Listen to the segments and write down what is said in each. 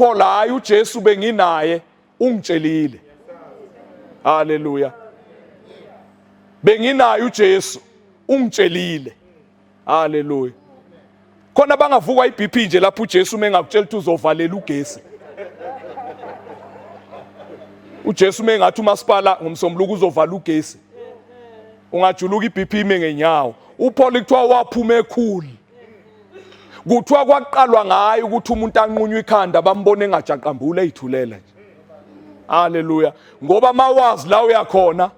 uPaul, hayi, uJesu benginaye ungitshelile. Haleluya. Benginaye uJesu ungitshelile. Haleluya. Khona bangavukwa iBP nje lapho uJesu mengakutshela ukuthi uzovalela ugesi. uJesu mengathi umasipala ngomsombuluko uzovala ugesi. Ungajuluka iBP ime ngenyawo. UPaul kuthiwa waphuma ekhulu. Kuthiwa kwaqalwa ngaye ukuthi umuntu anqunywe ikhanda bambone engajaqambule eyithulela nje. Haleluya. Ngoba mawazi la uyakhona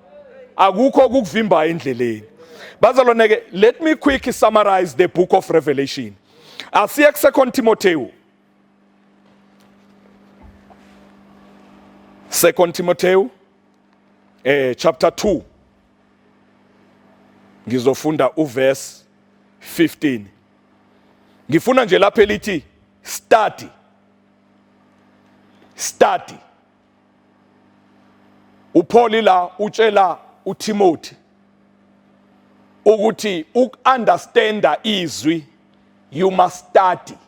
akukho ukuvimba endleleni. Bazalwane ke, let me quickly summarize the book of Revelation. Asiye ku 2 Timothy. 2 Timothy chapter 2. Ngizofunda uverse 15. Ngifuna nje lapha elithi study. Study. uPaul la utshela uTimothy ukuthi ukunderstanda izwi, you must study.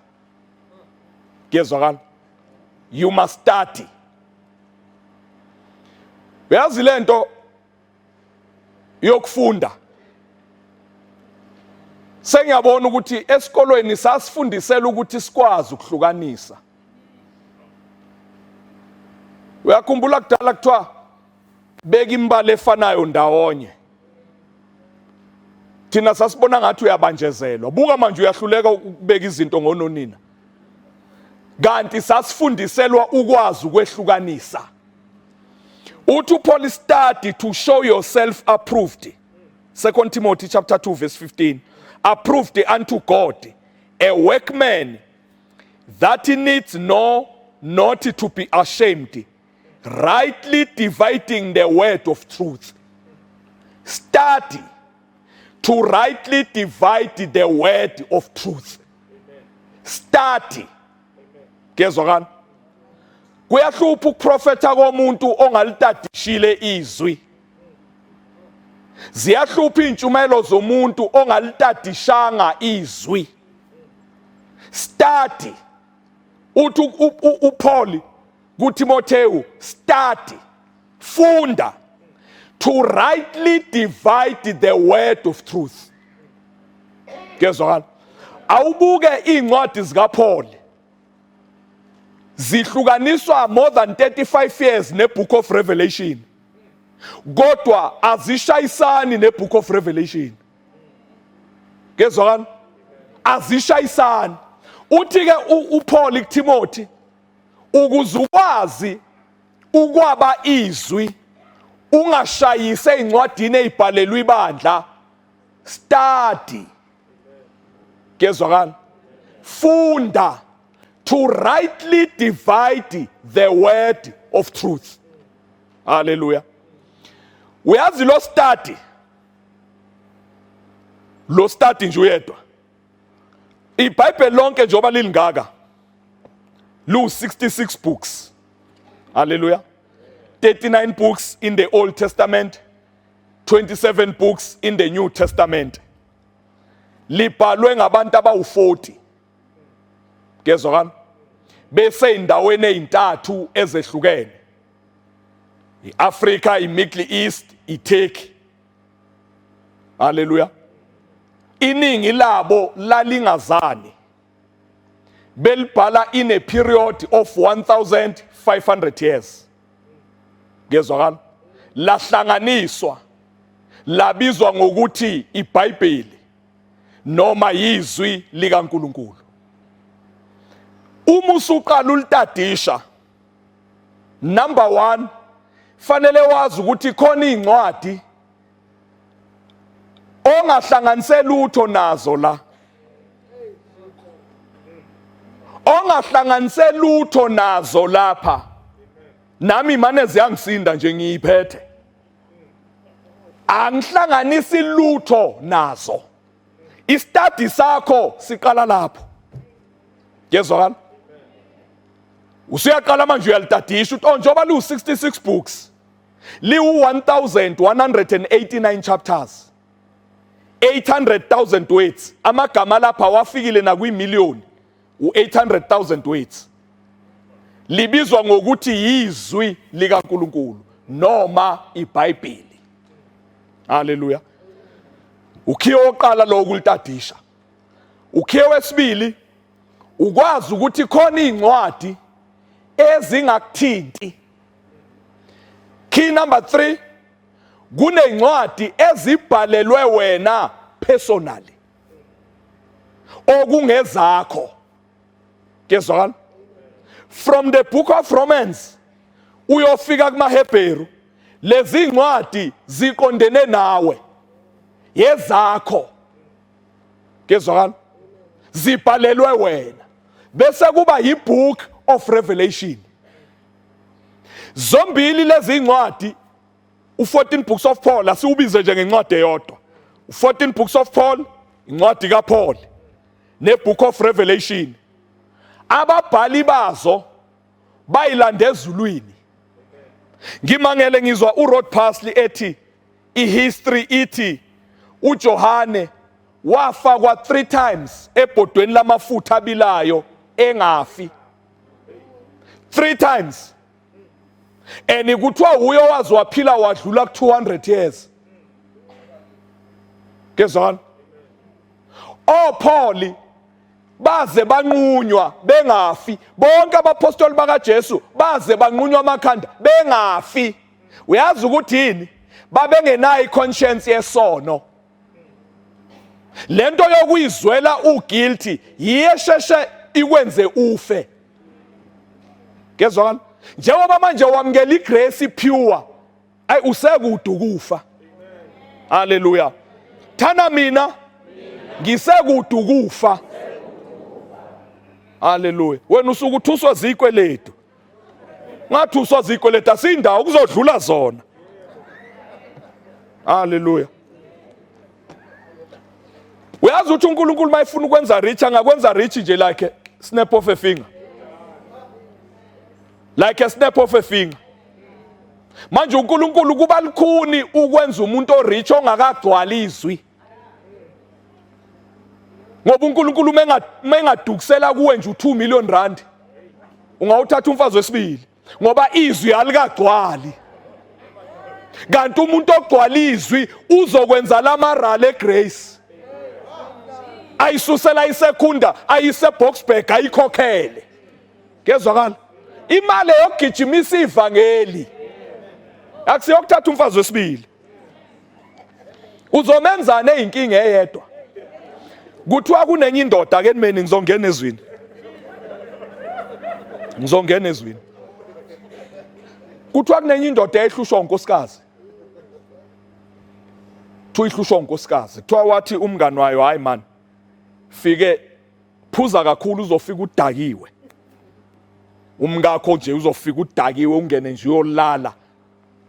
Kuyezwakala? You must study. Uyazi lento yokufunda, sengiyabona ukuthi esikolweni sasifundisela ukuthi sikwazi ukuhlukanisa. Uyakhumbula kudala kuthiwa beka imibala efanayo ndawonye? Thina sasibona ngathi uyabanjezelwa, buka manje uyahluleka ukubeka izinto ngononina, kanti sasifundiselwa ukwazi ukwehlukanisa. Uthi uPaul, study to show yourself approved. 2 Timothy chapter 2 verse 15, approved unto God, a workman that needs no not to be ashamed, rightly dividing the word of truth. Study to rightly divide the word of truth. Study. Kuyezwakala? Kuyahlupha ukuprofetha komuntu ongalitadishile izwi. Ziyahlupha intshumayelo zomuntu ongalitadishanga izwi. Study. Uthi uPaul kuTimotheo, study, funda to rightly divide the word of truth. Kuyezwakala? Awubuke iy'ncwadi zikaPaul, zihlukaniswa more than 35 years ne-Book of Revelation, kodwa azishayisani ne-Book of Revelation. Kezwakala? Azishayisani. Uthi-ke uPaul kuTimothy, ukuze ukwazi ukwaba izwi ungashayise ezincwadini ezibhalelwe ibandla, study. Kezwakala? Funda to rightly divide the word of truth. Haleluya. Uyazi lo study, lo study nje uyedwa, iBhayibheli lonke njengoba lilingaka, lu 66 books. Haleluya. 39 books in the Old Testament, 27 books in the New Testament. Libhalwe ngabantu abawu40. Kezwakala? Bese indaweni ezintathu ezehlukene, iAfrica, iMiddle East, iTurkey. Haleluya. Iningi labo lalingazani, belibhala in a period of 1500 years. Ngezwakala? Lahlanganiswa labizwa ngokuthi iBhayibheli noma yizwi likaNkuluNkulu. Uma usuqala ulitadisha, number 1, fanele wazi ukuthi khona incwadi ongahlanganise lutho nazo la, ongahlanganise lutho nazo lapha. Nami mane ziyangisinda nje, ngiyiphethe, angihlanganisi lutho nazo. Istudy sakho siqala lapho. Kezwakala? Usuyaqala manje uyalitadisha, uthi, oh, njengoba liwu 66 books, liwu 1189 chapters, 800,000 words, amagama lapha wafikile nakwimillion, u800,000 words. Libizwa ngokuthi yizwi likaNkuluNkulu noma iBhayibheli. Haleluya. Ukhiye wokuqala lo ukulitadisha. Ukhiye wesibili ukwazi ukuthi khona izincwadi ezingakuthinti. Key number 3 kunezincwadi ezibhalelwe wena personally okungezakho. Kezwakala? From the book of Romans uyofika kumaHebheru lezi ncwadi ziqondene nawe yezakho. Kezwakala? Zibhalelwe wena. Bese kuba yibook of Revelation. Zombili lezi ncwadi u14 books of Paul asiwubize nje ngencwadi eyodwa. U14 books of Paul incwadi kaPaul. neBook of Revelation ababhali bazo bayilanda ezulwini ngimangele ngizwa uRod Parsley ethi ihistory ithi uJohane wafakwa 3 times ebhodweni lamafutha abilayo engafi 3 times and kuthiwa wuye owazi waphila wadlula ku-200 years kezwakala oPaul baze banqunywa bengafi bonke abapostoli bakaJesu baze banqunywa amakhanda bengafi uyazi ukuthi yini babengenayo iconscience yesono lento yokuyizwela uguilty yiyesheshe ikwenze ufe kezwakala njengoba manje wamukela igrace pure ayi usekude ukufa haleluya thana mina ngisekude ukufa haleluya wena usuke uthuswa zikweletu ngathuswa zikweletu asindawo kuzodlula zona haleluya uyazi ukuthi uNkulunkulu mayefuna ukwenza rich angakwenza rich nje like snap of a finger like a snap of a finger manje uNkulunkulu kuba lukhuni ukwenza umuntu orich ongakagcwali izwi ngoba uNkulunkulu mengadukisela kuwe nje u2 million rand ungawuthatha umfazi wesibili ngoba izwi alikagcwali kanti umuntu ogcwala izwi uzokwenza lamarali egrace ayisusela isekhunda ayise Boksburg ayikhokhele Kezwakala? Imali yokugijimisa ivangeli. Akusiyokuthatha umfazi wesibili. Uzomenzana eyinkinga eyedwa. Kuthiwa kunenye indoda ke nimeni ngizongena ezwini. Ngizongena ezwini. Kuthiwa kunenye indoda ehlushwa unkosikazi. Kuthiwa ihlushwa unkosikazi. Kuthiwa wathi umngani wayo hayi man fike phuza kakhulu uzofika udakiwe umkakho nje uzofika udakiwe ungene nje uyolala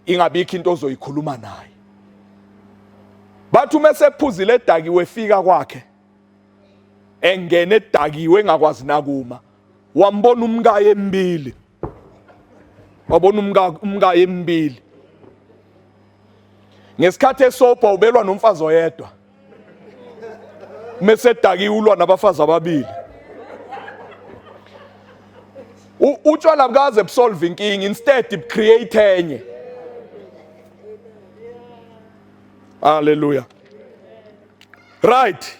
ingabikho into ozoyikhuluma naye bathi uma esephuzile edakiwe efika kwakhe engene edakiwe engakwazi nakuma wambona umkaye embili wabona umkaye embili ngesikhathi esobha ubelwa nomfazi oyedwa mesedakiwe ulwa nabafazi ababili utshwala bukaze busolve inkinga instead create enye haleluya right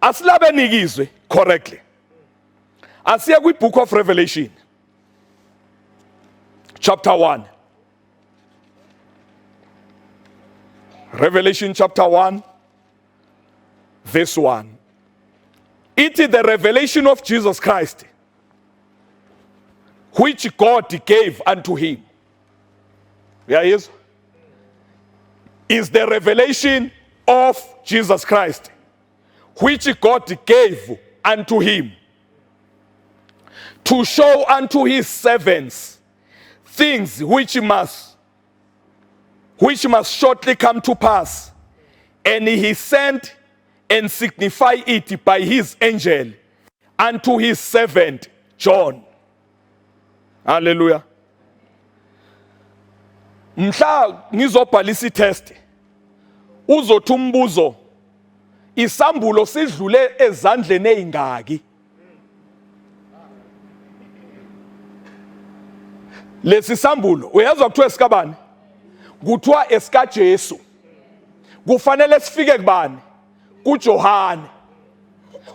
asilabe nikizwe correctly asiye kwi book of revelation chapter 1 Revelation chapter 1 verse 1 It is the revelation of Jesus Christ which God gave unto him. Uyayizwa? Is the revelation of Jesus Christ which God gave unto him to show unto his servants things which must which must shortly come to pass and he sent and signify it by his angel unto his servant John haleluya mhla ngizobhalisa itest uzothi umbuzo isambulo sidlule ezandleni ezingaki Lesi sambulo uyezwa kuthiwa esikabani? Kuthiwa esikaJesu. Kufanele sifike kubani? KuJohane.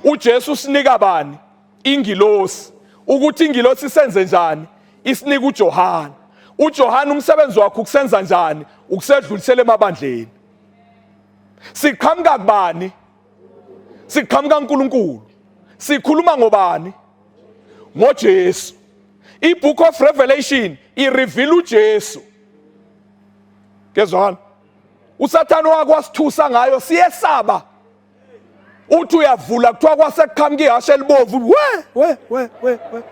uJesu usinika bani? Ingilosi. Ukuthi ingilosi isenze njani? Isinika uJohane. uJohane umsebenzi wakhe ukusenza njani? Ukusedlulisela emabandleni. Siqhamuka kubani? Siqhamuka uNkulunkulu. Sikhuluma ngobani? NgoJesu. IBook of Revelation ireveal uJesu. Kezwakala? uSathane wakwasithusa ngayo siyesaba. Uthi uyavula kuthiwa kwasekuqhamuka ihashe elibomvu we we we we we.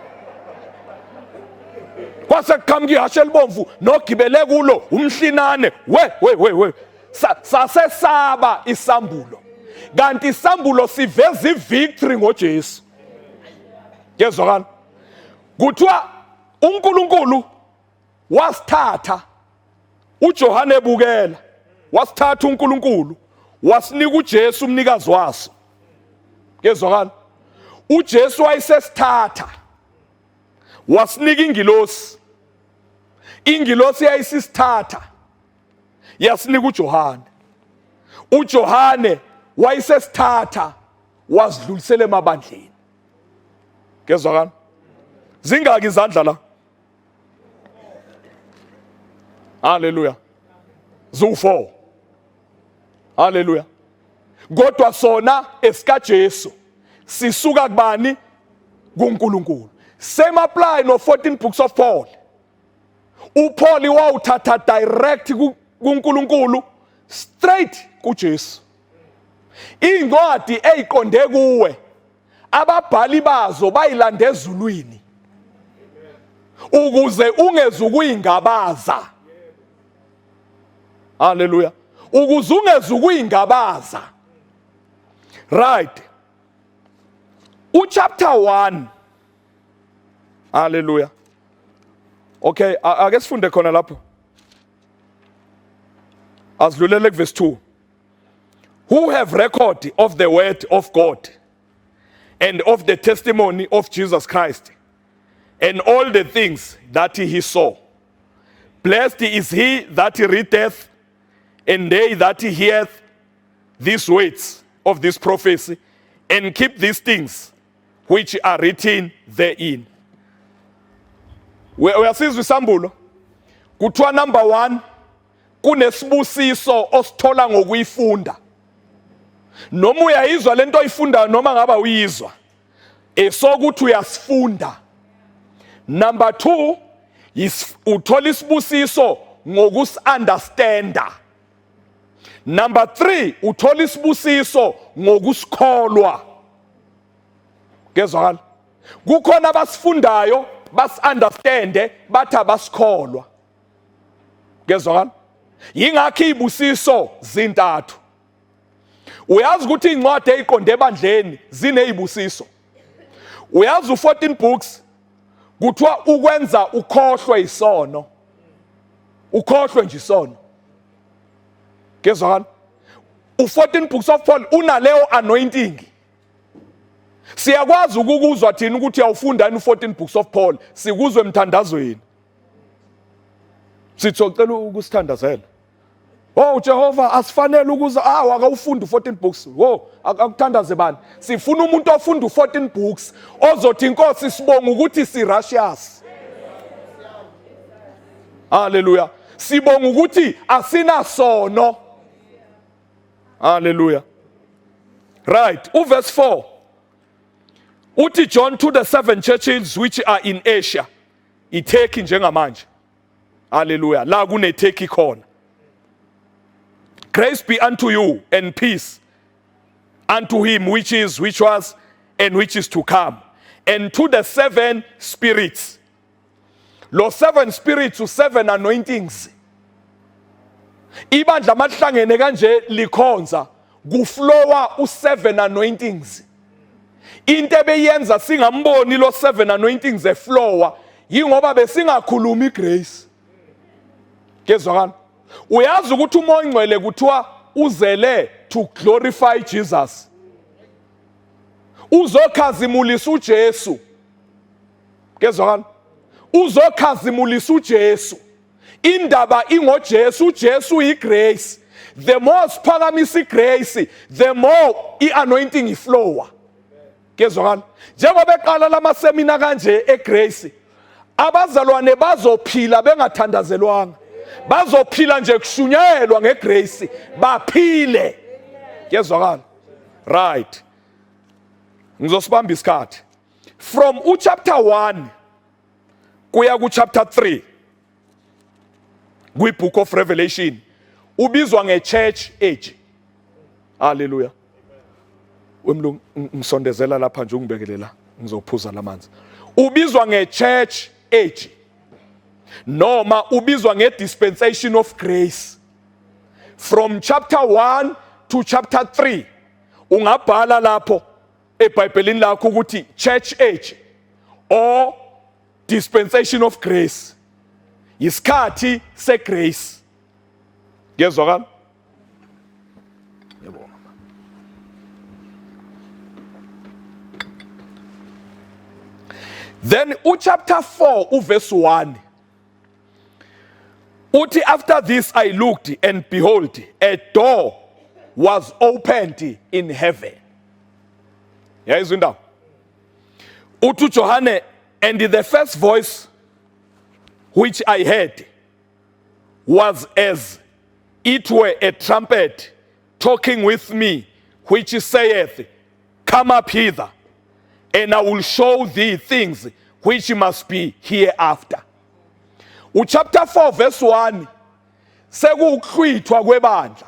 Kwasekuqhamuka ihashe elibomvu nogibele kulo umhlinane we we we we. Sasesaba isambulo. Kanti isambulo siveza ivictory ngoJesu. Kezwakala? Kuthiwa uNkulunkulu wasithatha uJohane ebukela wasithatha uNkulunkulu wasinika uJesu umnikazi waso. Kezwakala? uJesu wayesesithatha wasinika ingilosi, ingilosi yayisisithatha yasinika uJohane, uJohane wayesesithatha wasidlulisela emabandleni. Kezwakala? Zingaki izandla la? Haleluya. Ziwu4. Haleluya. Kodwa sona esikaJesu sisuka kubani? KuNkulunkulu. Same apply no 14 books of Paul. uPaul wawuthatha direct kuNkulunkulu straight kuJesu. Incwadi eyiqonde kuwe ababhali bazo bayilande ezulwini ukuze ungezukuyingabaza. Haleluya. Ukuze ungezukuyingabaza. Right. Uchapter 1. Haleluya. Okay, ake sifunde khona lapho. Asidlulele kuverse 2. Who have record of the word of God and of the testimony of Jesus Christ and all the things that he saw. Blessed is he that readeth and they that heareth these words of this prophecy and keep these things which are written therein. Uyasizwa isambulo? Kuthiwa number 1 kunesibusiso osithola ngokuyifunda. Noma uyayizwa lento oyifundayo noma ngaba uyizwa, esokuthi uyasifunda. Number 2 uthola isibusiso ngokusi-understanda. Number 3 uthola isibusiso ngokusikholwa. Kezwakala? Kukhona abasifundayo basi-understande bathi abasikholwa. Kezwakala? Yingakho izibusiso zintathu. Uyazi ukuthi incwadi eziqonde ebandleni zinezibusiso. Uyazi u14 books kuthiwa ukwenza ukhohlwe isono. Ukhohlwe nje isono. Kezwakala? U14 books of Paul unaleyo anointing. Siyakwazi ukukuzwa thina ukuthi uyawufunda yini u14 books of Paul, sikuzwe emthandazweni. Sithi ucela ukusithandazela. Oh Jehova asifanele ukuza ah akawufunda u14 books. Wo akuthandaze bani? Sifuna umuntu ofunda u14 books ozothi inkosi sibonga ukuthi si righteous. Hallelujah. Sibonga ukuthi asinasono. Hallelujah. Right, uverse 4. Uthi John to the seven churches which are in Asia. iTurkey njengamanje. Hallelujah. La kuneTurkey khona. Grace be unto you and peace unto him which is, which was, and which is to come, and to the seven spirits. Lo seven spirits u seven anointings. Ibandla malihlangene kanje likhonza kuflowa u seven anointings. Into ebeyenza singamboni lo seven anointings eflowa yingoba besingakhulumi grace. Kezwakala? Uyazi ukuthi uMoya oNgcwele kuthiwa uzele to glorify Jesus. Uzokhazimulisa uJesu. Kezwakala? Uzokhazimulisa uJesu. Indaba ingoJesu, uJesu uyigrace. The more siphakamisa igrace, the more ianointing iflowa. Kezwakala? Njengoba eqala lama seminar kanje eGrace, abazalwane bazophila bengathandazelwanga. Bazophila nje kushunyayelwa ngegrace, baphile. Kezwakala? Right. Ngizosibamba isikhathi. From uchapter 1 kuya ku chapter 3 kwi book of Revelation ubizwa nge church age. Hallelujah. Wemlungu ngisondezela lapha nje ungibekele la ngizophuza lamanzi. Ubizwa nge church age noma ubizwa nge dispensation of grace. From chapter 1 to chapter 3 ungabhala lapho eBhayibhelini lakho ukuthi church age or dispensation of grace, isikhathi segrace. Ngezwakala? Yebo. Then uchapter 4 uverse 1 uthi, after this I looked and behold a door was opened in heaven. Yayizwa indaba? Uthi uJohane, and the first voice which I heard was as it were a trumpet talking with me, which saith, come up hither, and I will show thee things which must be hereafter. Uchapter 4 verse 1 sekuwukuhlwithwa kwebandla.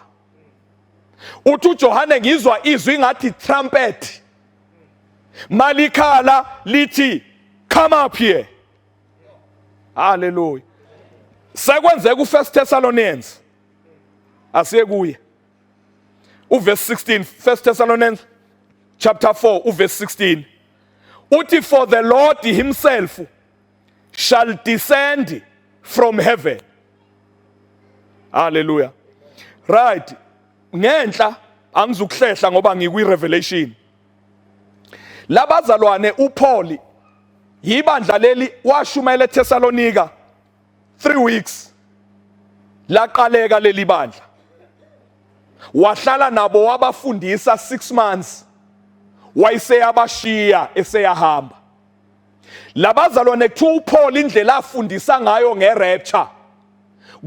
Uthi uJohane ngizwa izwi ngathi trumpet, malikhala lithi come up here. Hallelujah. Sekwenzeka uFirst Thessalonians, asiye kuye uverse 16. First Thessalonians chapter 4 uverse 16 uthi, for the Lord himself shall descend from heaven. Hallelujah. Right, ngenhla angizukuhlehla ngoba ngikwi revelation. Labazalwane uPaul yibandla leli washumayela eThessalonika 3 weeks, laqaleka leli bandla, wahlala nabo wabafundisa 6 months, wayeseyabashiya eseyahamba. Labazalwane kuthiwa uPaul indlela afundisa ngayo ngerapture,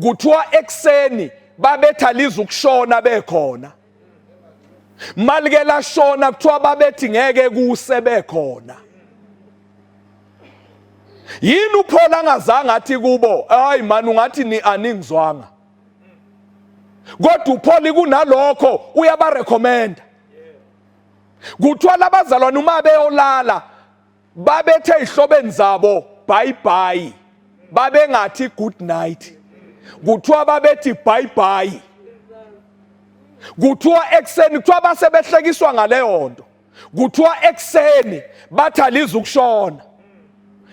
kuthiwa ekuseni babetha liza ukushona bekhona, malike lashona kuthiwa babethi ngeke kuse bekhona. Yini uPaul angazange athi kubo, hayi man ungathi ni aningizwanga? Kodwa uPaul kunalokho uyabarecommenda. Kuthiwa labazalwane uma beyolala babethe ihlobeni zabo bye bye, babengathi good night, kuthiwa babethi bye bye. Kuthiwa ekuseni, kuthiwa base behlekiswa ngaleyo nto, kuthiwa ekuseni bathi aliza ukushona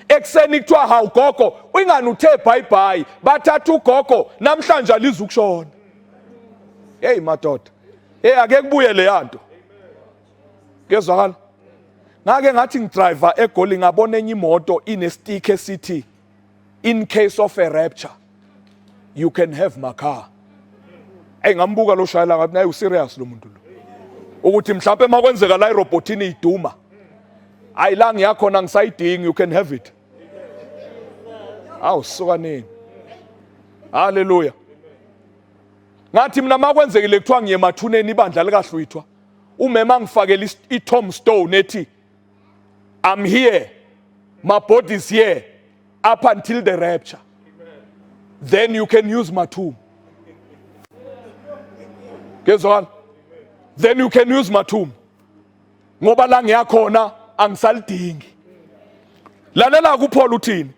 ekuseni, kuthiwa hawu gogo ingani uthe bye bye, bathatha ugogo namhlanje aliza ukushona. Hey madoda, hey ake kubuye leya nto. Kezwakala? Ngake ngathi ngidriver eGoli ngabona enye imoto inestick esithi in case of a rapture you can have my car. Ey ngambuka lo shayela ngathi naye userious lo muntu lo. Ukuthi mhlawumbe makwenzeka la irobotini iduma. Ayi la ngiyakhona ngisayidingi, you can have it. Awu suka nini. Hallelujah. Ngathi mina makwenzekile kuthiwa ngiye emathuneni ibandla likahlwithwa. Umema ngifakele i-tombstone ethi I'm here, my body is here up until the rapture, then you can use my tomb. Kezwakala? Then you can use my tomb, ngoba la ngiyakhona angisalidingi. Lalela kuPaul uthini,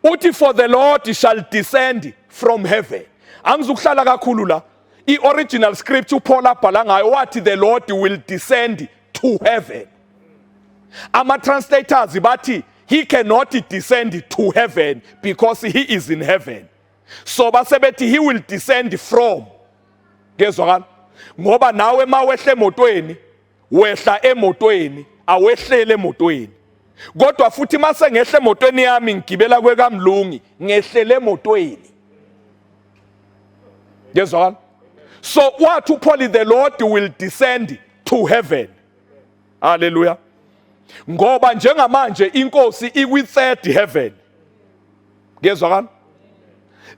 uthi for the Lord shall descend from heaven. Angizukuhlala kakhulu la. I-original script uPaul abhala ngayo wathi the Lord will descend to heaven. Ama-translators bathi he cannot descend to heaven because he is in heaven, so basebethi he will descend from. Kezwakala? Ngoba nawe mawehla emotweni, wehla emotweni, awehlele emotweni. Kodwa futhi mase ngehle emotweni yami ngigibela kwekamlungi, ngehlele emotweni. Ngezwakala? So wathi uPaul, the Lord will descend to heaven. Hallelujah. Ngoba njengamanje inkosi ikwi third heaven. Ngezwakala?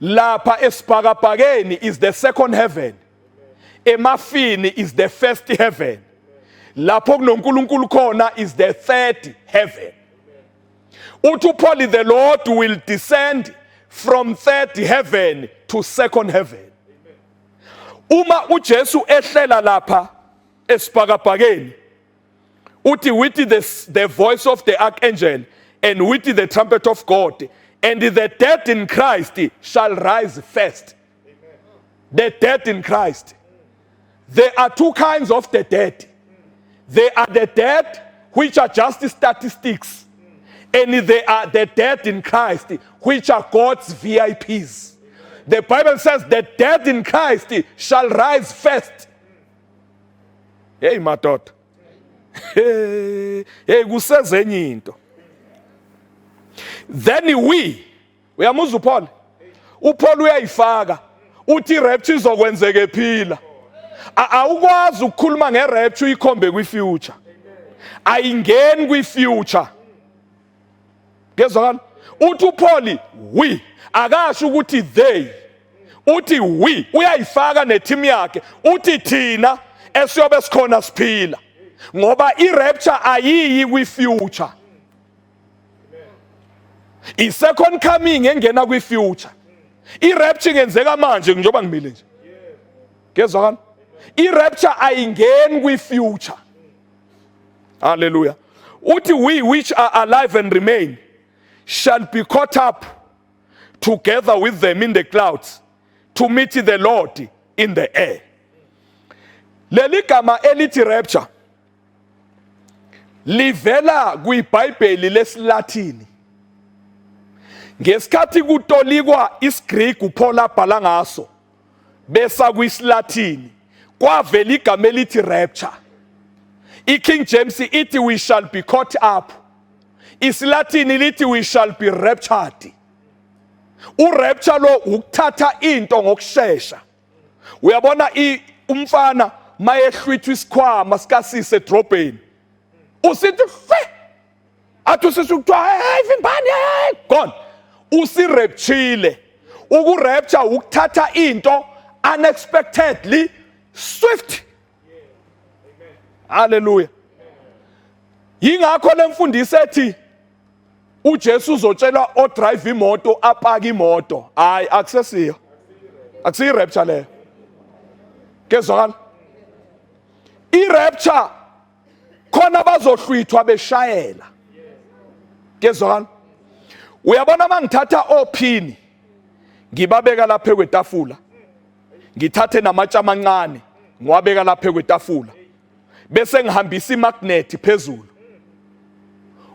Lapha esibhakabhakeni is the second heaven. Emafini is the first heaven. Lapho kunoNkulunkulu khona is the third heaven. Uthi uPaul, the Lord will descend from third heaven to second heaven. Uma uJesu ehlela lapha esibhakabhakeni, uthi with the voice of the archangel and with the trumpet of God, and the dead in Christ shall rise first. The dead in Christ. There are two kinds of the dead. There are the dead which are just statistics, and there are the dead in Christ which are God's VIPs. The Bible says the dead in Christ shall rise first. Hey madoda. Hey, kusezenye into. Then we, uyamuzwa uPaul? UPaul uyayifaka. Uthi rapture izokwenzeka ephila. Awukwazi ukukhuluma ngerapture uyikhombe kwi-future. Ayingeni kwi-future. Ngezwakala? Uthi uPaul we, akasho ukuthi they. Uthi we, uyayifaka neteam yakhe. Uthi thina esiyobe sikhona siphila. Ngoba i-rapture ayiyi kwi-future. I-second coming engena kwi-future. I-rapture ingenzeka manje njengoba ngimile nje. Ngezwakala? I-rapture ayingeni kwi-future. Hallelujah. Uthi we which are alive and remain shall be caught up together with them in the clouds to meet the Lord in the air. Leli gama elithi rapture livela kwiBhayibheli lesiLathini. Ngesikhathi kutolikwa isiGreek uPaul abhala ngaso besa kwisiLathini, kwavela igama elithi rapture. IKing James ithi we shall be caught up. IsiLathini lithi we shall be raptured. Urapture lo ukuthatha into ngokushesha. Uyabona umfana mayehlwithwa isikhwama sikasise edrobheni, usithi fe, athi usisi kuthiwa hey vimbani, hey, gone, usirapturile. Ukurapture ukuthatha into unexpectedly, swift. Hallelujah. Yingakho lemfundiso ethi uJesu uzotshela odrive imoto apaka imoto, hayi, akusesiyo, akusiyo rapture leyo. Kezwakala? I-rapture khona bazohlwithwa beshayela. Kezwakala? Uyabona, mangithatha ophini ngibabeka lapha kwetafula, ngithathe namatshe amancane ngiwabeka lapha kwetafula, bese ngihambisa imagnet phezulu,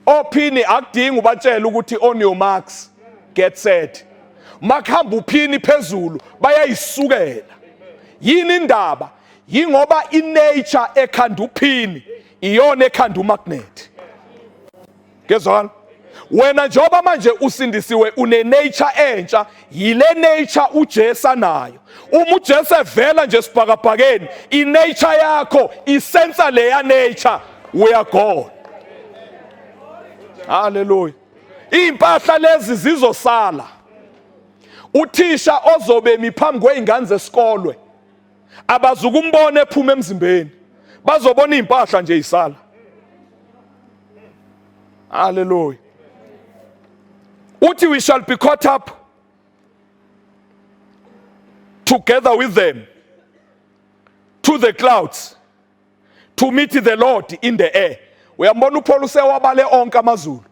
ophini akudingi ubatshela ukuthi on your marks, get set. Makuhamba uphini phezulu bayayisukela. Yini indaba? Yingoba inature ekhanda uphini iyona ekhanda umagnet. Kezwakala? Wena njengoba manje usindisiwe, une nature entsha. Yile nature uJesu anayo. Uma uJesu evela nje sibhakabhakeni, inature yakho isensa leya nature, we are gone. Hallelujah. Impahla lezi zizosala. Uthisha ozobe emi phambi kweingane zesikolwe, abazukumbona ephuma emzimbeni, bazobona impahla nje isala. Hallelujah. Uthi we shall be caught up together with them to the clouds to meet the Lord in the air. Uyambona uPaul usewabale onke amazulu.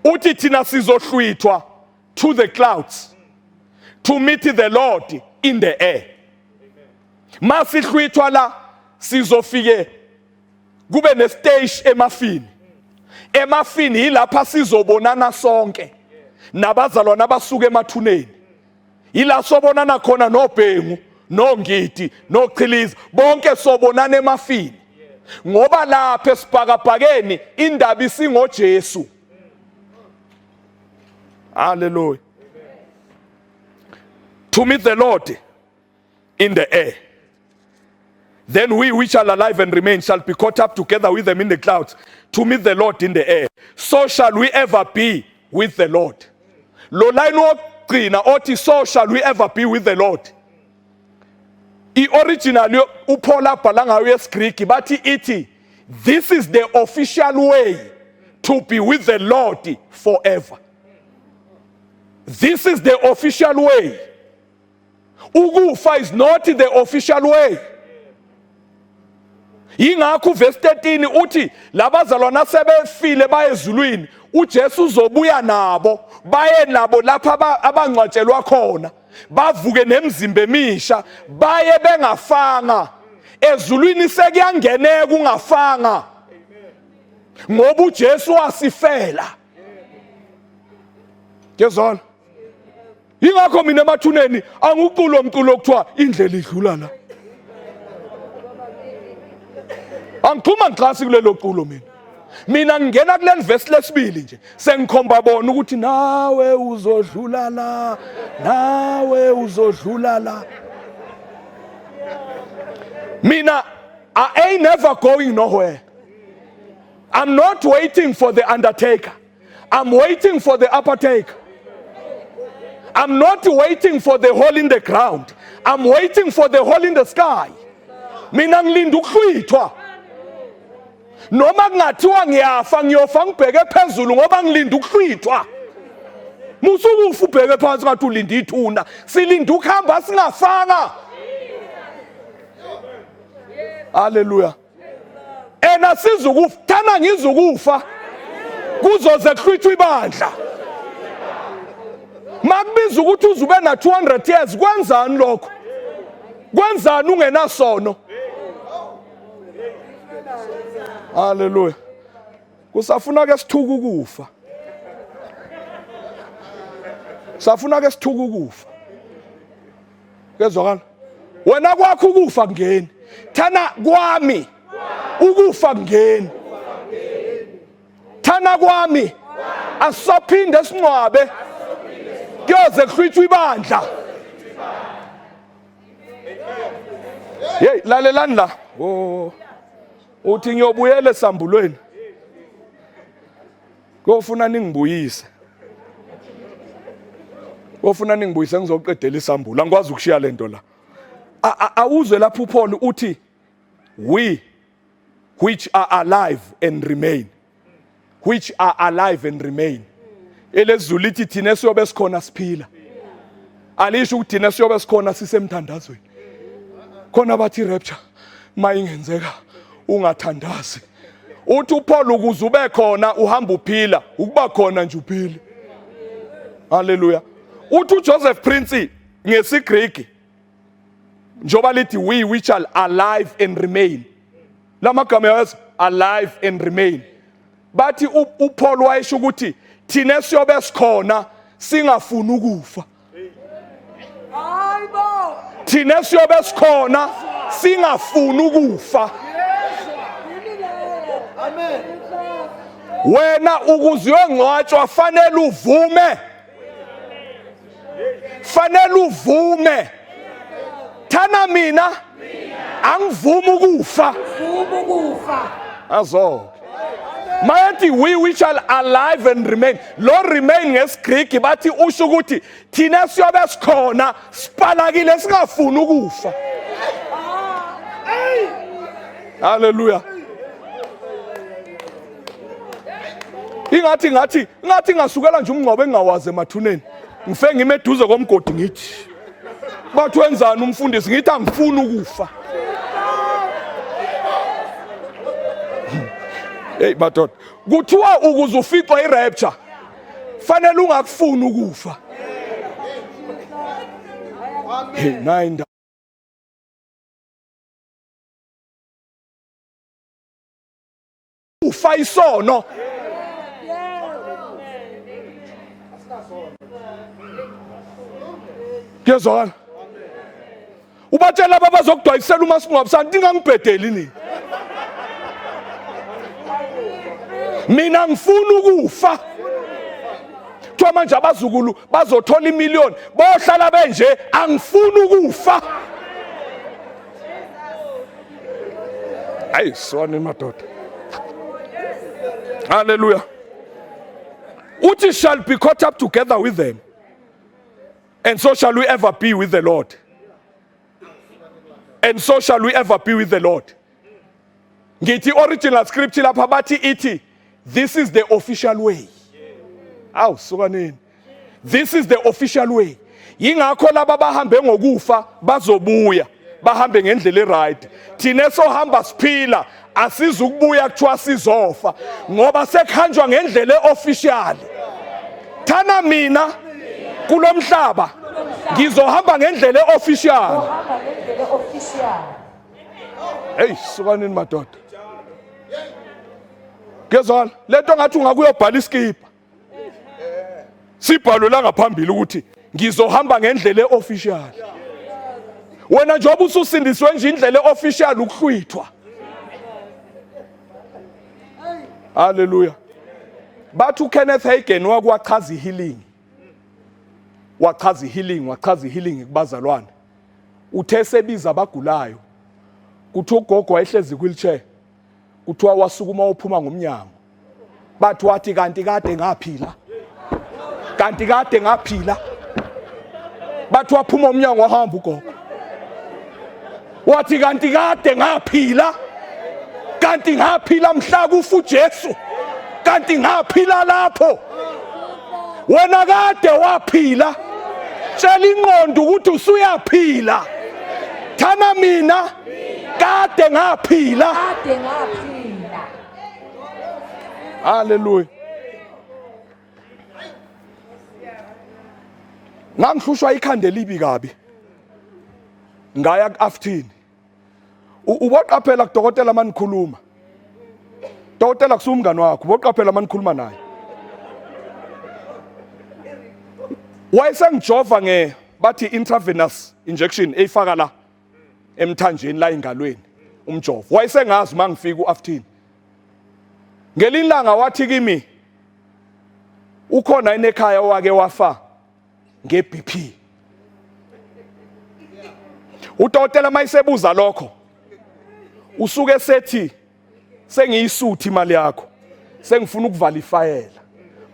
Uthi thina sizohlwithwa to the clouds to meet the Lord in the air. Masihlwithwa la, sizofike kube nestage emafini. Emafini yilapha sizobonana sonke nabazalwana abasuka emathuneni. Yila sobonana khona noBhengu, noNgidi, noChiliza, bonke sobonana emafini. Ngoba lapha esibhakabhakeni indaba isingoJesu. Hallelujah. To meet the Lord in the air. Then we which are alive and remain shall be caught up together with them in the clouds to meet the Lord in the air. So shall we ever be with the Lord. Lo line wokugcina othi so shall we ever be with the Lord. I-original uPaul abhala ngayo yesiGriki bathi ithi this is the official way to be with the Lord forever. This is the official way. Ukufa is not the official way. Yingakho uverse 13 uthi labazalwana sebefile baye ezulwini uJesu uzobuya nabo baye nabo lapha abangcwatshelwa khona bavuke nemizimba emisha baye bengafanga ezulwini sekuyangeneka ungafanga ngoba uJesu wasifela kezona Yingakho mina emathuneni anguculo mculo okuthiwa indlela idlula la. Angiphuma ngixhasi kulelo culo mina. Mina ngingena kuleli verse lesibili nje sengikhomba bona ukuthi nawe uzodlula la nawe uzodlula la. Mina I ain't never going nowhere. I'm not waiting for the undertaker. I'm waiting for the uppertake. I'm not waiting for the hole in the ground. I'm waiting for the hole in the sky. Mina ngilinda ukuhlwithwa. Noma kungathiwa ngiyafa ngiyofa ngibheke phezulu ngoba ngilinda ukuhlwithwa. Musukufa ubheke phansi ngathi ulinda ithuna. Silinda ukuhamba singafanga. Hallelujah. Ena sizukufa, thana ngizukufa. Kuzoze kuhlwithwe ibandla. Makubiza ukuthi uzube na 200 years kwenzani lokho? Kwenzani ungenasono? Hallelujah. Kusafuna ke sithuka ukufa. Safuna ke sithuka ukufa. Kezwakala? Wena kwakho ukufa kungeni. Thana kwami ukufa kungeni. Thana kwami asisaphinde singcwabe kuyoze kuhlwithwe ibandla. Hey lalelani la. Oh. Uthi ngiyobuyela esambulweni. Kofuna ningibuyise. Kofuna ningibuyise ngizoqedela isambulo. Angikwazi ukushiya lento la. Awuzwe lapho uPaul uthi we which are alive and remain which are alive and remain elezulu lithi thina siyobe sikhona siphila alisho ukuthi thina siyobe sikhona sisemthandazweni khona bathi rapture mayingenzeka ungathandazi uthi uPaul ukuze ube khona uhamba uphila ukuba khona nje uphile haleluya uthi uJoseph Prince ngesiGreek njoba lithi we which are alive and remain lamagama yazi alive and remain bathi uPaul wayesho ukuthi thina siyobe sikhona singafuni ukufa Hayibo. Thina siyobe sikhona singafuni ukufa. Amen. Wena ukuze uyongcwatshwa fanele uvume. Fanele uvume. Thana mina angivumi ukufa. Vuma ukufa. Azo. Mayethi we which are alive and remain. Lo remain ngesiGreek bathi usho ukuthi thina siyobe sikhona sipalakile singafuni ukufa. Hallelujah. Ingathi ngathi ngathi ngasukela nje umngcwabo engingawazi emathuneni. Ngife ngime eduze komgodi ngithi bathi wenzani umfundisi ngithi angifuni ukufa. Hey madoda kuthiwa ukuze uficwa irapture fanele ungakufuni ukufa. Hey nine ufa isono kuyezwakala ubatshela laba abazokudwayisela uma singcwabisana ningangibhedeli nini Mina ngifuna ukufa. Kuthiwa manje abazukulu bazothola imiliyoni bohlala benje, angifuni ukufa. Ayi swane madoda. Hallelujah. Uthi shall be caught up together with them, and so shall we ever be with the Lord. And so shall we ever be with the Lord. Ngithi original script lapha bathi ithi this is the official way. Awu sukanini. This is the official way. Yingakho laba bahambe ngokufa bazobuya bahambe ngendlela eright. Thina sohamba siphila asizukubuya kuthiwa sizofa ngoba sekuhanjwa ngendlela eofficial. Thana mina kulomhlaba ngizohamba ngendlela eofficial. Uhamba ngendlela official. Hey sukanini madoda. Kezwana lento ngathi ungakuyobhala iskipa. Sibhalwe la ngaphambili ukuthi ngizohamba ngendlela eofficial. Wena njengoba ususindiswe nje indlela eofficial ukuhlwithwa. Hallelujah. Bathi uKenneth Hagin wakwachaza ihealing. Wachaza ihealing, wachaza ihealing kubazalwane. Uthe sebiza abagulayo. Kuthiwa ugogo wayehlezi wheelchair. Kuthiwa wasukuma uphuma ngomnyango. Bathi wathi kanti kade ngaphila. Kanti kade ngaphila. Bathi waphuma umnyango wahamba ugogo. Wathi kanti kade ngaphila. Kanti ngaphila mhla kufa uJesu. Kanti ngaphila lapho. Wena kade waphila. Tshela ingqondo ukuthi usuyaphila. Thana mina kade ngaphila. Kade ngaphila. Hallelujah. Ngangihlushwa ikhanda elibi kabi. Ngaya ku-Aftin. Uboqaphela kudokotela manikhuluma. Dokotela kusumngani wakho, uboqaphela manikhuluma naye. Wayesengijova nge bathi intravenous injection eyifaka la emthanjeni la engalweni umjovo. Wayesengazi mangifika uAftin. Ngelinye ilanga wathi kimi ukhona enekhaya owake wafa ngeBP. Udokotela mayisebuza lokho usuke sethi sengiyisuthi imali yakho sengifuna ukuvala ifayela.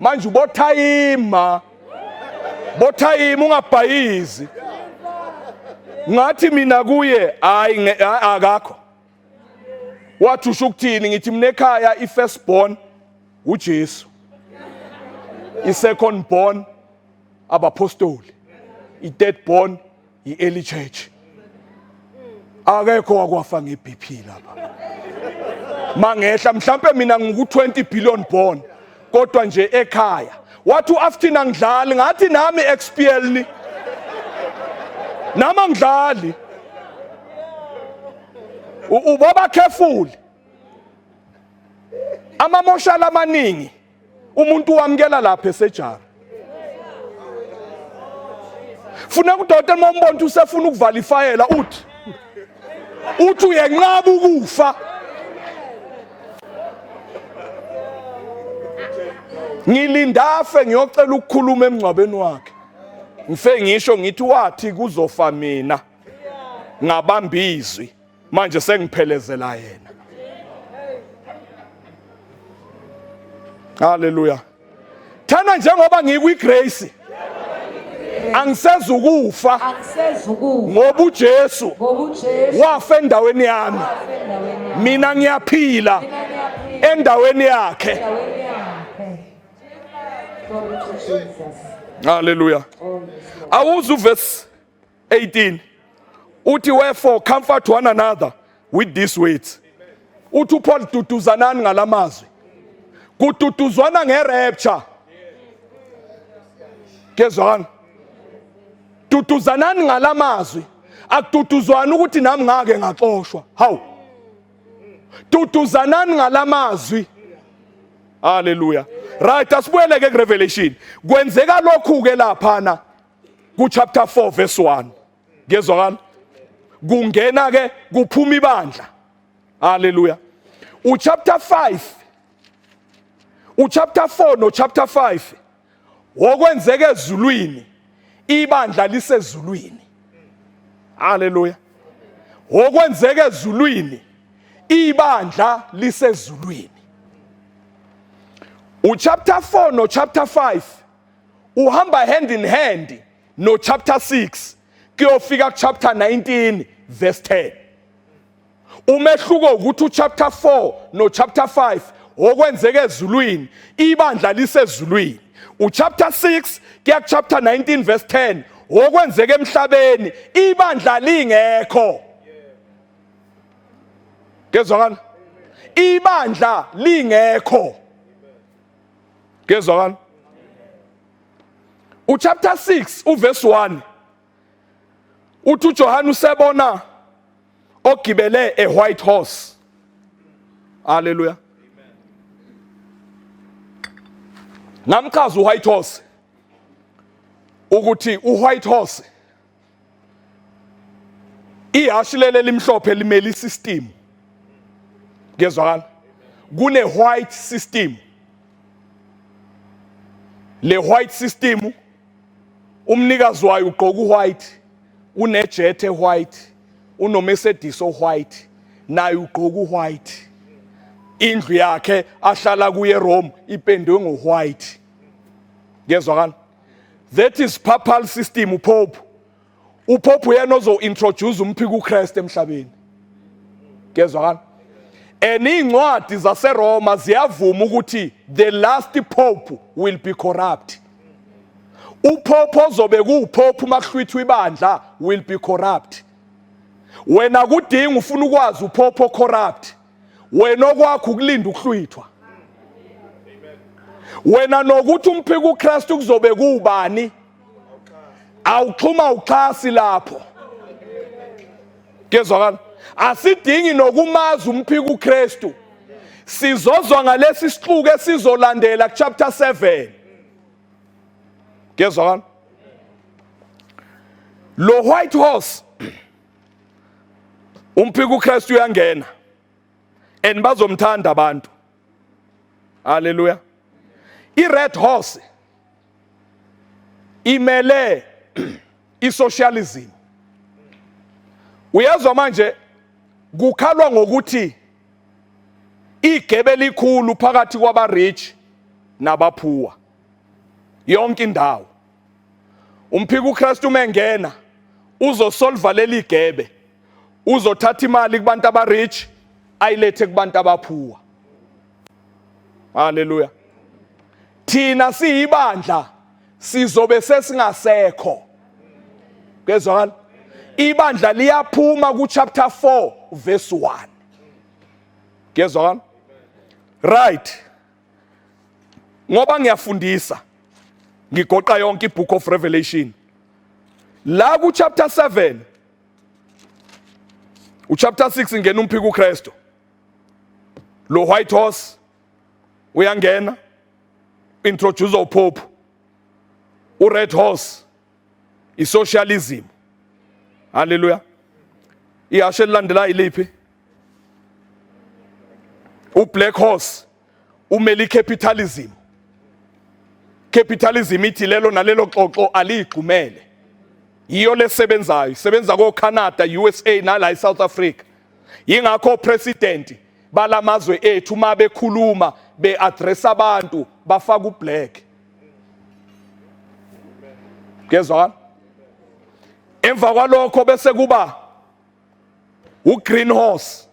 Manje ubothayima bothayima ungabhayizi. Ngathi mina kuye hayi akakho. Wathi usho ukuthini? Ngithi mina ekhaya i-first born uJesu, i-second born abapostoli, i-third born i-early church. Akekho wakwafa nge-BP lapha. Mangehla mhlambe mina ngiku 20 billion born kodwa nje ekhaya wathi uAftin angidlali, ngathi nami XPL ni nami angidlali. Uboba careful. Amamoshala amaningi umuntu wamkela lapha esejara. Funa kudokotela uma umbona ukuthi usefuna ukuvala ifayela uthi uthi uyenqaba ukufa. Ngilindafe ngiyocela ukukhuluma emngcwabeni wakhe. Ngife ngisho ngithi wathi kuzofa mina ngabamba izwi manje sengiphelezela yena. Hallelujah. Thana njengoba ngikwi grace angisezukufa Angisezukufa ngoba uJesu ngoba uJesu wafa endaweni yami, wafa endaweni yami. mina ngiyaphila Mina ngiyaphila endaweni yakhe. endaweni yakhe. Glory to Jesus. Hallelujah. Oh, yes, Lord. Awuzu verse 18 uthi wherefore comfort one another with these words. Uthi uPaul duduzanani ngalamazwi. Kududuzwana ngerapture. Kezwana. Duduzanani ngalamazwi. Akududuzwana ukuthi nami ngake ngaxoshwa. Hawu. Duduzanani ngalamazwi. Hallelujah. Right, asibuyele ke kuRevelation. Kwenzeka lokhu ke laphana ku chapter 4 verse 1. Ngezwakala? Kungena ke kuphuma ibandla. Hallelujah. U chapter 5 Uchapter 4 no chapter 5 wokwenzeka ezulwini, ibandla lisezulwini. Haleluya. Wokwenzeka ezulwini, ibandla lisezulwini. Uchapter 4 no chapter 5 uhamba hand in hand no chapter 6 kuyofika ku chapter 19 verse 10. Umehluko ukuthi uchapter 4 no chapter 5 okwenzeka ezulwini, ibandla lisezulwini. Uchapter 6 kuya chapter 19 verse 10 okwenzeka emhlabeni, ibandla lingekho. Kezwakala? Ibandla lingekho. Kezwakala? Uchapter 6 uverse 1 uthi uJohane usebona ogibele a white horse. Hallelujah. Ngamchaza uwhite horse ukuthi uwhite horse ihashi lele limhlophe limele isystem. Kuyezwakala? Kune white system. Le white system umnikazi wayo ugqoka uwhite, unejet ewhite, unoMercedes owhite, naye ugqoka uwhite. Indlu yakhe ahlala kuye eRome ipendwe ngowhite. Kuyezwakala? That is papal system. Upope, upope uyena ozo introduce umphiko uChrist emhlabeni. Kuyezwakala? And iy'ncwadi zaseRoma ziyavuma ukuthi the last pope will be corrupt. Upope ozobe kuwupope uma kuhlwithwa ibandla will be corrupt. Wena kudinga ufuna ukwazi upope corrupt, wena okwakho ukulinda ukuhlwithwa. Wena nokuthi umphika uKristu kuzobe kuwubani, awuxhuma uxhasi lapho. Kezwakala? Asidingi nokumazi umphika uKristu, sizozwa ngalesi sixuku esizolandela ku chapter 7. Kezwakala? Lo white horse, umphika uKristu uyangena and bazomthanda abantu. Haleluya. I-red horse imele isocialism. Uyezwa manje kukhalwa ngokuthi igebe likhulu phakathi kwaba rich nabaphuwa yonke indawo. Umphika uKristu uma engena uzosolva leli gebe, uzothatha imali kubantu abarich ayilethe kubantu abaphuwa. Haleluya. Thina siyibandla sizobe sesingasekho. Kezwakala? Ibandla liyaphuma ku chapter 4 verse 1. Kezwakala? Right. Ngoba ngiyafundisa, ngigoqa yonke ibook of Revelation. La ku chapter 7, uchapter 6 ingena umphiko uKristu. Lo white horse uyangena, introduce upope. Ured horse isocialism. Haleluya. Ihashe elilandelayo iliphi? Ublack horse umele capitalism. Capitalism ithi lelo nalelo xoxo aliyigxumele. Yiyo lesebenzayo, isebenza ko Canada, USA nala eSouth Africa. Yingakho president balamazwe ethu uma bekhuluma beaddress abantu bafaka ublack. Kezwakala? Emva kwalokho bese kuba ugreen horse.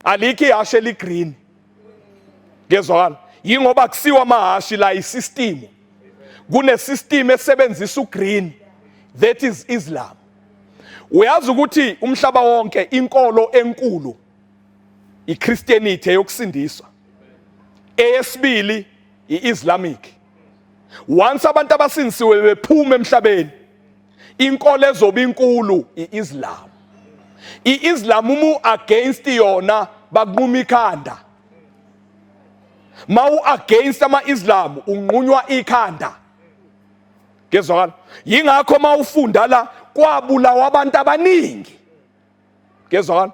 Alikho ihashe eligreen. Kezwakala? Yingoba kusiwa amahashi la, isystem. Kune system esebenzisa ugreen, that is Islam. Uyazi ukuthi umhlaba wonke inkolo enkulu iChristianity eyokusindiswa, eyesibili iIslamic. Once abantu abasindisiwe bephuma emhlabeni, inkolo ezoba inkulu iIslam. IIslam umu against yona bakunquma ikhanda. Mawu against ama-Islam unqunywa ikhanda. Kezwakala? Yingakho mawufunda la kwabulawa abantu abaningi. Kezwakala?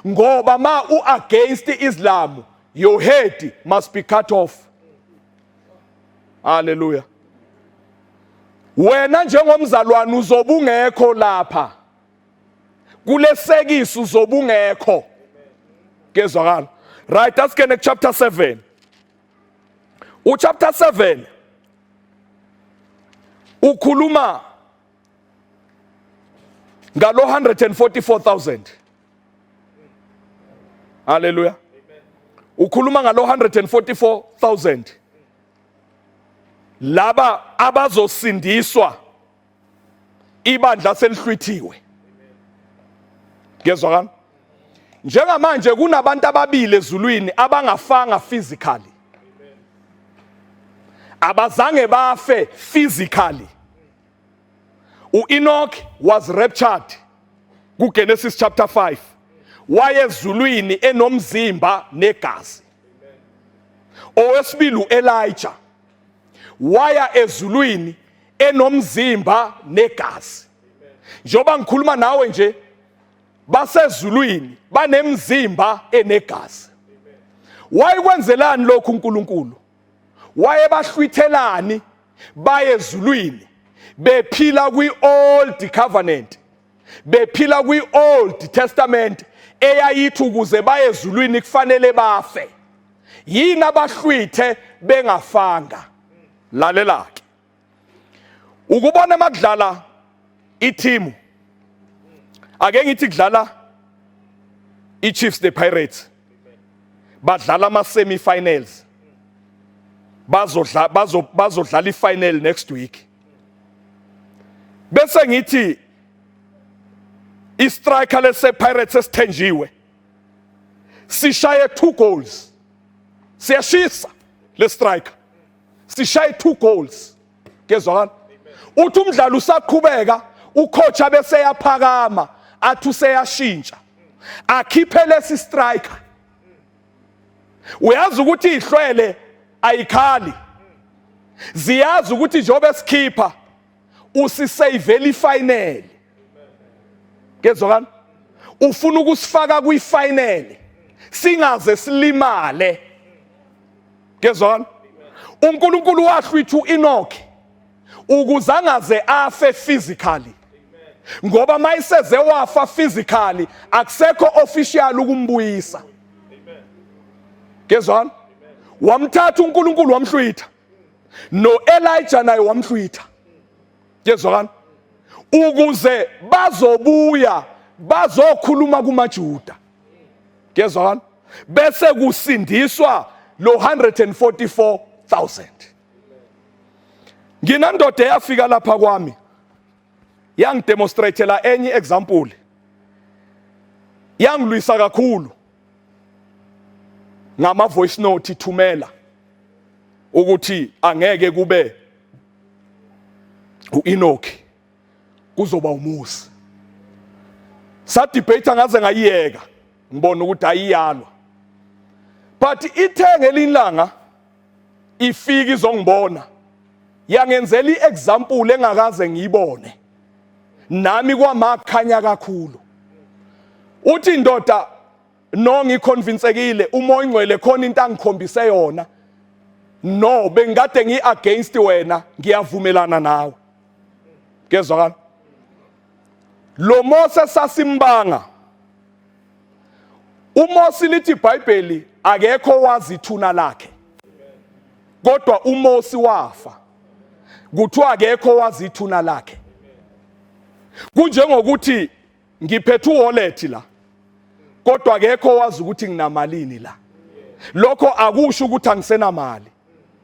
Ngoba ma u against Islam, your head must be cut off. Haleluya. Wena njengomzalwane uzobungekho lapha. Kulesekisi uzobungekho. Kezwakala. Right, asingene ku chapter 7. U chapter 7 ukhuluma ngalo 144,000. Haleluya. Ukhuluma ngalo 144,000 laba abazosindiswa ibandla selihlwithiwe. Ngezwakala? Njengamanje kunabantu ababili ezulwini abangafanga physically. Abazange bafe physically. uEnoch was raptured kuGenesis chapter 5 wayezulwini enomzimba negazi. Owesibili uElijah waya ezulwini enomzimba negazi. Njengoba ngikhuluma nawe nje basezulwini banemzimba enegazi. Wayekwenzelani lokhu uNkulunkulu? Wayebahlwithelani baye ezulwini bephila kwi-Old Covenant, bephila kwi-Old Testament eyayithi ukuze baye ezulwini kufanele bafe. Yini abahlwithe bengafanga? Lalela ke, ukubona makudlala ithimu, ake ngithi kudlala iChiefs the Pirates, badlala ama semi finals, bazodla bazodlala ifinal next week. Bese ngithi istriker lese Pirates esithenjiwe sishaye 2 goals, siyashisa le striker, sishaye 2 goals. Kezwakala? Uthi umdlalo usaqhubeka, ucoach abese yaphakama athi useyashintsha akhiphe lesi striker. Uyazi ukuthi ihlwele ayikhali, ziyazi ukuthi njengoba esikhipha usisavela ifinal. Kezwakala? Ufuna ukusifaka kwifinal singaze silimale. Kezwakala? uNkulunkulu wahlwitha uEnoch ukuze angaze afe physically, ngoba mayiseze wafa physically akusekho official ukumbuyisa. Kezwakala? Wamthatha uNkulunkulu wamhlwitha, noElijah naye wamhlwitha. Kezwakala? Ukuze bazobuya bazokhuluma kumaJuda. Kezwakala? Bese kusindiswa lo 144,000. Nginandoda eyafika lapha kwami yangidemonstratela enye example, yangilwisa kakhulu ngama voice note ithumela ukuthi angeke kube uEnoch, kuzoba uMose. Sadebate ngaze ngayiyeka, ngibona ukuthi ayiyalwa, but ithe ngelinye ilanga ifika izongibona yangenzela iexample engakaze ngiyibone nami, kwamakhanya kakhulu. Uthi indoda, no, ngiconvinsekile uMoya Ingcwele khona into angikhombise yona. No, bengikade ngi against wena, ngiyavumelana nawe. Kezwakala? Lo Mose sasimbanga uMose, lithi iBhayibheli akekho wazi ithuna lakhe, kodwa uMose wafa, kuthiwa akekho wazi ithuna lakhe. Kunjengokuthi ngiphethe uwallet la, kodwa akekho wazi ukuthi nginamalini la. Lokho akusho ukuthi angisenamali,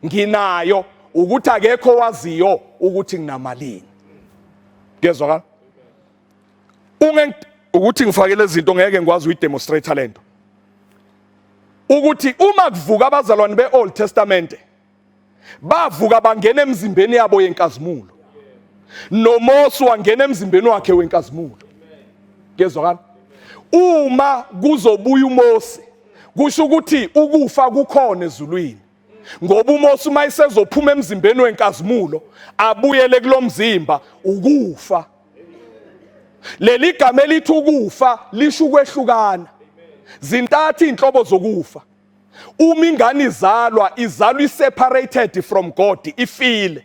nginayo, ukuthi akekho waziyo ukuthi nginamalini. Kezwakala? Unge ukuthi ngifake lezi zinto ngeke ngikwazi uyidemonstrate lento, ukuthi uma kuvuka abazalwane beOld Testament bavuka bangena emzimbeni yabo yenkazimulo, noMose wangena emzimbeni wakhe wenkazimulo. Kezwakala? Uma kuzobuya uMose, kusho ukuthi ukufa kukhona ezulwini, ngoba uMose uma esezophuma emzimbeni wenkazimulo abuyele kulomzimba, ukufa. Leli gama elithi ukufa lisho ukwehlukana. Zintathu inhlobo zokufa. Uma ingane izalwa, izalwa iseparated from God, ifile.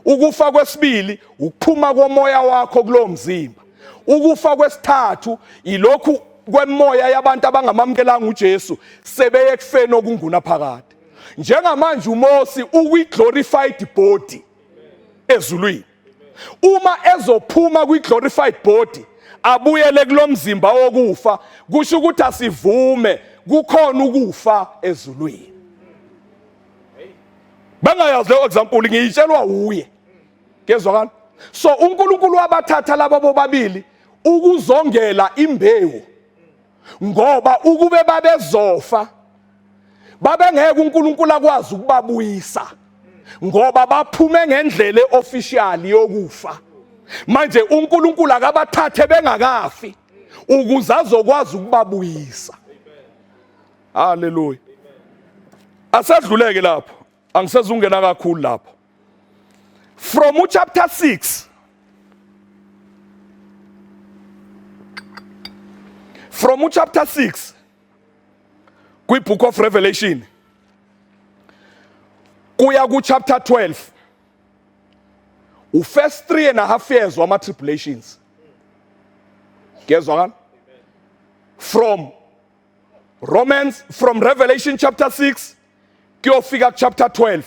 Ukufa kwesibili ukuphuma komoya wakho kulowo mzimba. Ukufa kwesithathu ilokhu kwemoya yabantu abangamamukelanga uJesu sebeye ekufeni okungunaphakade. Njengamanje uMose ukwi glorified body ezulwini. Uma ezophuma kwi glorified body abuyele kulomzimba wokufa, kusho ukuthi asivume kukhona ukufa ezulwini. Bengayazi leyo example ngiyitshelwa uye. Kezwakala? So uNkulunkulu wabathatha laba bobabili ukuzongela imbewu ngoba ukube babezofa babengeke uNkulunkulu akwazi ukubabuyisa ngoba baphume ngendlela eofficial yokufa. Manje uNkulunkulu akabathathe bengakafi ukuze azokwazi ukubabuyisa. Haleluya. Asadluleke lapho, angisezungena kakhulu lapho. From chapter 6, from chapter 6 kwi book of Revelation kuya ku chapter 12, u first 3.5 years wama tribulations. Kezwakala? From Romans, from Revelation chapter 6 kuyofika chapter 12,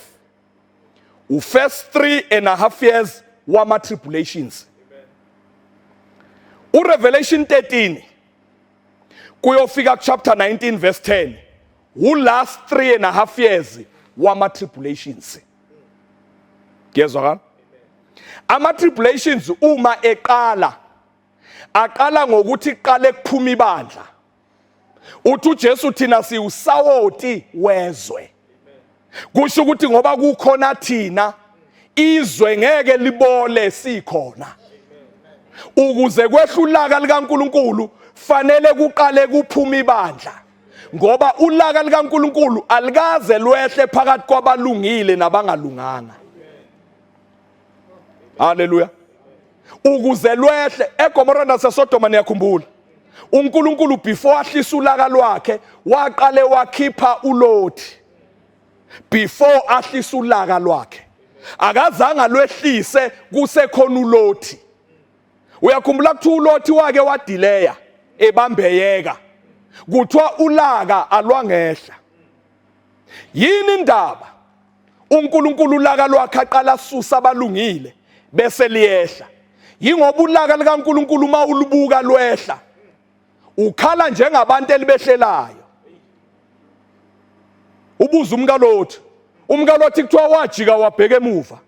u first 3.5 years wama tribulations. U Revelation 13 kuyofika chapter 19 verse 10, u last 3.5 years wama tribulations. Kuyezwakala? Ama tribulations uma eqala, aqala ngokuthi kuqale kuphuma ibandla. Uthi uJesu thina siwusawoti wezwe. Kusho ukuthi ngoba kukhona thina, izwe ngeke libole sikhona. Ukuze kwehle ulaka likaNkuluNkulu fanele kuqale kuphuma ibandla, ngoba ulaka likaNkuluNkulu alikaze lwehle phakathi kwabalungile nabangalunganga. Haleluya. Ukuze lwehle eGomora naseSodoma, niyakhumbula uNkulunkulu before ahlisa ulaka lwakhe waqale wakhipha uLothi. Before ahlisa ulaka lwakhe akazange alwehlise kusekhona uLothi. Uyakhumbula kuthiwa uLothi wake wadileya ebambeyeka, kuthiwa ulaka alwangehla. Yini indaba uNkulunkulu ulaka lwakhe aqala asusa abalungile bese liyehla? Yingoba ulaka likaNkulunkulu uma ulubuka lwehla ukhala njengabantu elibehlelayo. Ubuza umkaLothi, umkaLothi kuthiwa wajika wabheka emuva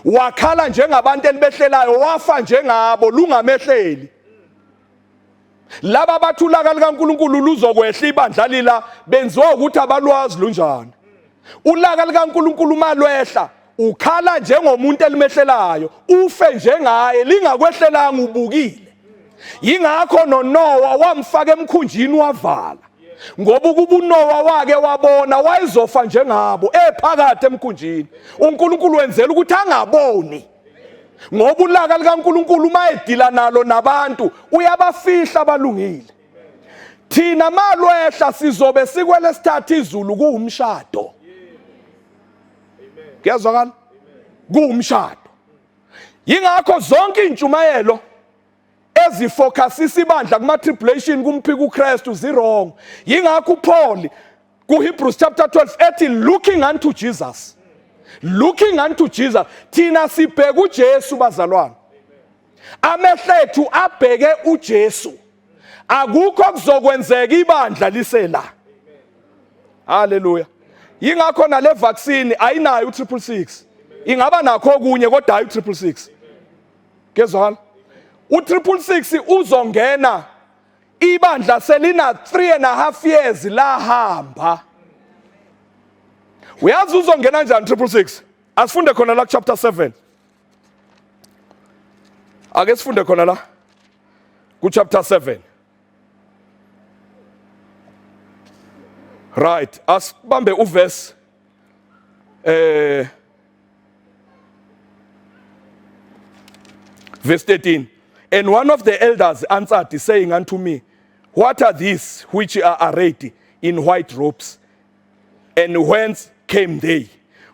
wakhala njengabantu elibehlelayo, wafa njengabo lungamehleli. Laba bathi ulaka likaNkulunkulu luzokwehla ibandla lila, benziwa ukuthi abalwazi lunjani ulaka likaNkulunkulu. Uma lwehla ukhala njengomuntu elimehlelayo, ufe njengaye lingakwehlelanga ubukile. Yingakho noNowa wamfaka emkhunjini wavala, ngoba ukuba uNowa wake wabona wayezofa njengabo ephakathi emkhunjini. uNkulunkulu wenzela ukuthi angaboni, ngoba ulaka likaNkulunkulu uma edila nalo nabantu uyabafihla abalungile. Thina malwehla sizobe sikwelesithathu izulu, kuwumshado. Kuyazwakala? Kuwumshado. Yingakho zonke intshumayelo ezifocusisa ibandla kuma tribulation kumphika uKristu ziwrong. Yingakho uPaul kuHebrews chapter 12 ethi looking unto Jesus. Looking unto Jesus. Thina sibheka uJesu bazalwane. Amehlo ethu abheke uJesu. Akukho kuzokwenzeka ibandla lisela. Haleluya. Yingakho nale vaccine ayinayo u666. Ingaba nakho okunye kodwa hayi u666. Kezwakala? U666 uzongena ibandla selina 3.5 years lahamba. Uyazi uzongena kanjani 666? Asifunde khona la chapter 7. Ake sifunde khona la ku chapter 7. Right, asibambe uverse verse 13. And one of the elders answered, saying unto me, What are these which are arrayed in white robes and whence came they?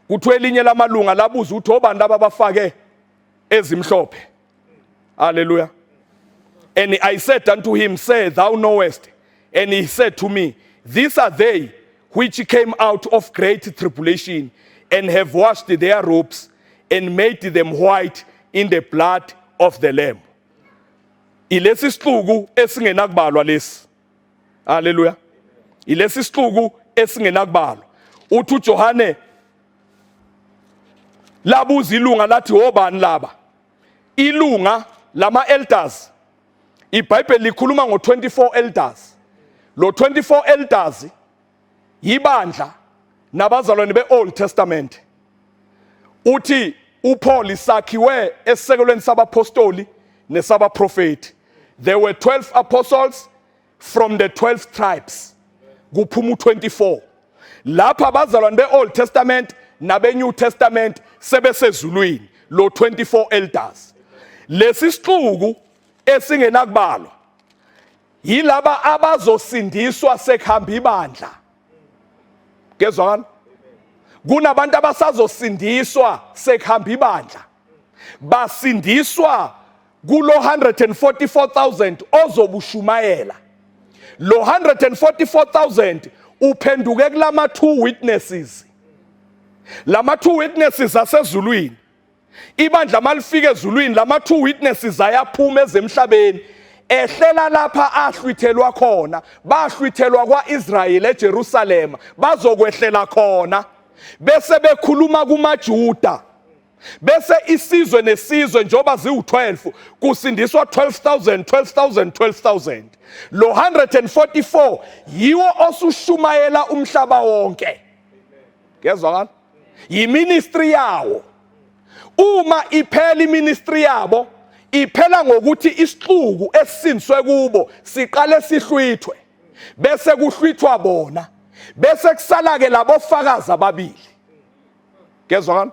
Kuthiwa elinye lamalunga labuza ukuthi obani laba abafake ezimhlophe. Hallelujah. And I said unto him, Say, thou knowest. And he said to me, These are they which came out of great tribulation and have washed their robes and made them white in the blood of the Lamb. Ilesi sixuku esingenakubalwa lesi. Hallelujah. Ilesi sixuku esingenakubalwa. Uthi uJohane labuza ilunga lathi obani laba? Ilunga lama elders. IBhayibheli likhuluma ngo24 elders. Lo 24 elders yibandla nabazalwane beOld Testament. Uthi uPaul sakhiwe esisekelweni sabapostoli nesabaprofeti. There were 12 apostles from the 12 tribes. Kuphuma u24. Lapha abazalwane beOld Testament nabeNew Testament sebesezulwini lo 24 elders. Lesi sixuku esingenakubalwa yilaba abazosindiswa sekuhamba ibandla. Kezwakala? Kunabantu abasazosindiswa sekuhamba ibandla. Basindiswa kulo 144,000 ozobushumayela. Lo 144,000 uphenduke kulama two witnesses. Lama two witnesses asezulwini. Ibandla malifika ezulwini lama two witnesses ayaphuma ezemhlabeni ehlela lapha ahlwithelwa khona bahlwithelwa kwaIsrael eJerusalema bazokwehlela khona bese bekhuluma kumaJuda bese isizwe nesizwe njoba ziwu12 kusindiswa 12000 12000 12000 lo 144 yiwo osushumayela umhlaba wonke. Ngezwakala? Yiministry yawo. Uma iphela iministry yabo iphela ngokuthi isixuku esisinswe kubo siqale sihlwithwe bese kuhlwithwa bona bese kusala ke labofakazi ababili. Ngezwakala?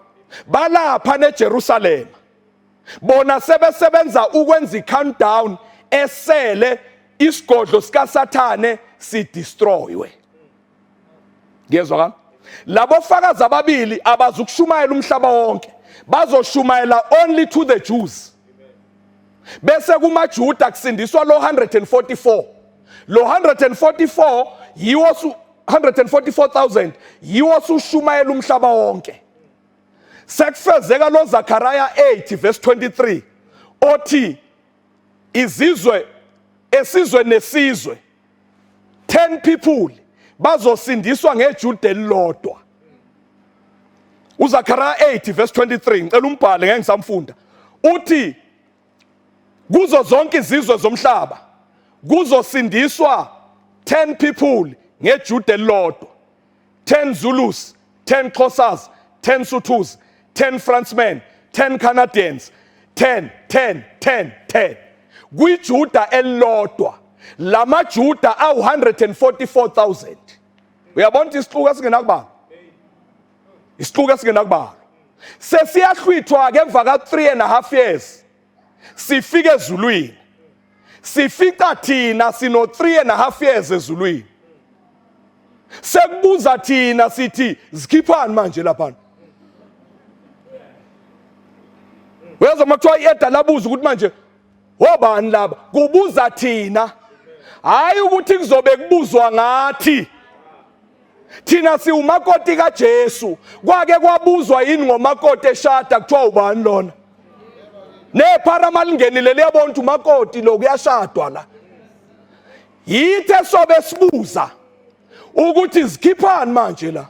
Balapha neJerusalema bona sebesebenza ukwenza i-countdown esele isigodlo sikaSathane sidestroywe. Ngiyezwakala? Labo fakazi ababili abazukushumayela umhlaba wonke, bazoshumayela only to the Jews. Bese kumaJuda kusindiswa lo 144. Lo 144 yiwo su 144,000 yiwo sushumayela umhlaba wonke. Sekufezeka lo Zechariah 8 verse 23 othi izizwe esizwe nesizwe 10 people bazosindiswa ngeJuda elilodwa. uZakhariya 8 verse 23 ngicela umbhale ngeke ngisamfunda. Uthi kuzo zonke izizwe zomhlaba kuzosindiswa 10 people ngeJuda elilodwa. 10 Zulus, 10 Xhosas, 10 Sothos, 10 Frenchmen, 10 Canadians, 10 10 10 10. KwiJuda elilodwa lamaJuda awu-144,000. Uyabona ukuthi isixuku esingenakubalwa, isixuku esingenakubalwa sesiyahlwithwa ke emva ka 3 and a half years sifike ezulwini. Sifica thina sino 3 and a half years ezulwini. Sekubuza thina sithi zikhiphani manje lapha. Uyezwa makuthiwa i-eda labuza ukuthi manje obani laba, kubuza thina, hayi ukuthi kuzobe kubuzwa ngathi. Thina siwumakoti kaJesu. Kwake kwabuzwa yini ngomakoti eshada kuthiwa ubani lona? Nephara malingenile liyabona ukuthi umakoti lo kuyashadwa la. Yithe sobe sibuza ukuthi zikhiphani manje la.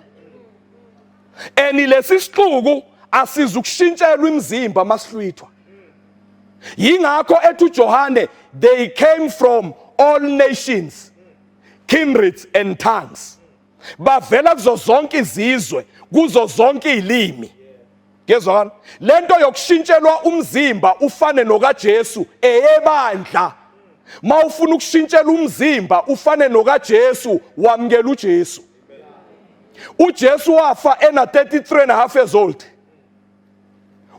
Eni lesi sixuku asizukushintshelwa imizimba masihlwithwa. Yingakho ethi uJohane they came from all nations, kindreds and tongues. Bavela kuzo zonke izizwe, kuzo zonke izilimi. Ngezwakala? Lento yokushintshelwa umzimba ufane nokaJesu eyebandla. Mawufuna ukushintshela umzimba ufane nokaJesu, wamukela uJesu. uJesu wafa ena 33 and a half years old.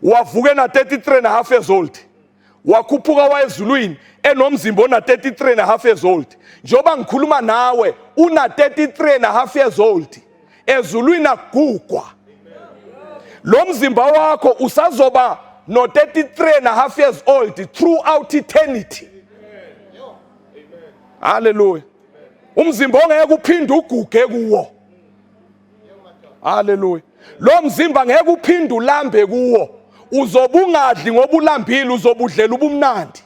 Wavuka ena 33 and a half years old. Wakhuphuka wayezulwini enomzimba ona 33 and a half years old. Njengoba ngikhuluma nawe una 33 and a half years old. Ezulwini akugugwa. Lo mzimba wakho usazoba no 33 and a half years old throughout eternity. Hallelujah. Umzimba ongeke uphinde uguge kuwo. Haleluya. Lo mzimba ngeke uphinde ulambe kuwo. Uzobe ungadli ngoba ulambile, uzobudlela ubumnandi.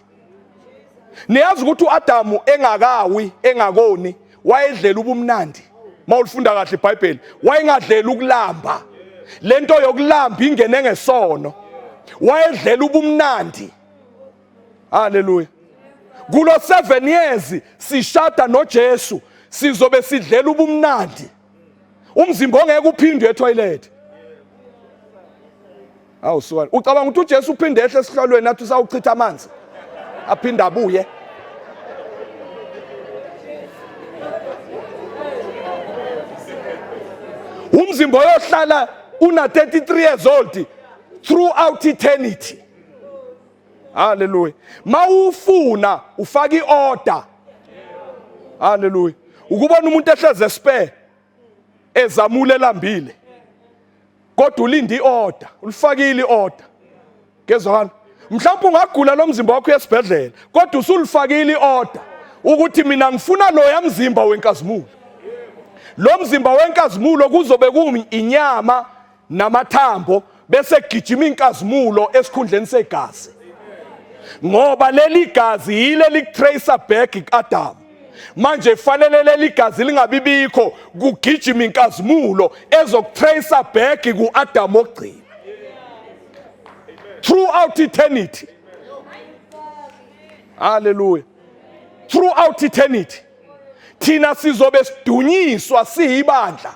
Niyazi ukuthi uAdamu engakawi, engakoni, wayedlela ubumnandi. Mawulifunda kahle iBhayibheli, wayengadlela ukulamba. Lento yokulamba ingene ngesono. Wayedlela ubumnandi. Haleluya. Kulo 7 years sishada noJesu sizobe sidlela ubumnandi. Umzimba ongeke uphinde etoilet. Awu suka. Ucabanga ukuthi uJesu uphinde ehle esihlalweni athi usawuchitha amanzi. Aphinde abuye. Umzimba oyohlala una 33 years old throughout eternity. Haleluya. Mawufuna ufaka iorder. Haleluya. Ukubona umuntu ehleze espare ezamule elambile. Kodwa ulinda iorder, ulifakile iorder. Kezwakala? Mhlawumbe ungagula lo mzimba wakho esibhedlela, kodwa usulifakile iorder ukuthi mina ngifuna loya mzimba wenkazimulo. Lo mzimba wenkazimulo kuzobe kuyinyama namathambo bese gijima inkazimulo esikhundleni segazi ngoba leli gazi yile likutracer back kuAdam manje fanele leli gazi lingabibikho kugijima inkazimulo ezokutracer back kuAdam okugcina throughout eternity. Hallelujah. Throughout eternity thina sizobe sidunyiswa siyibandla.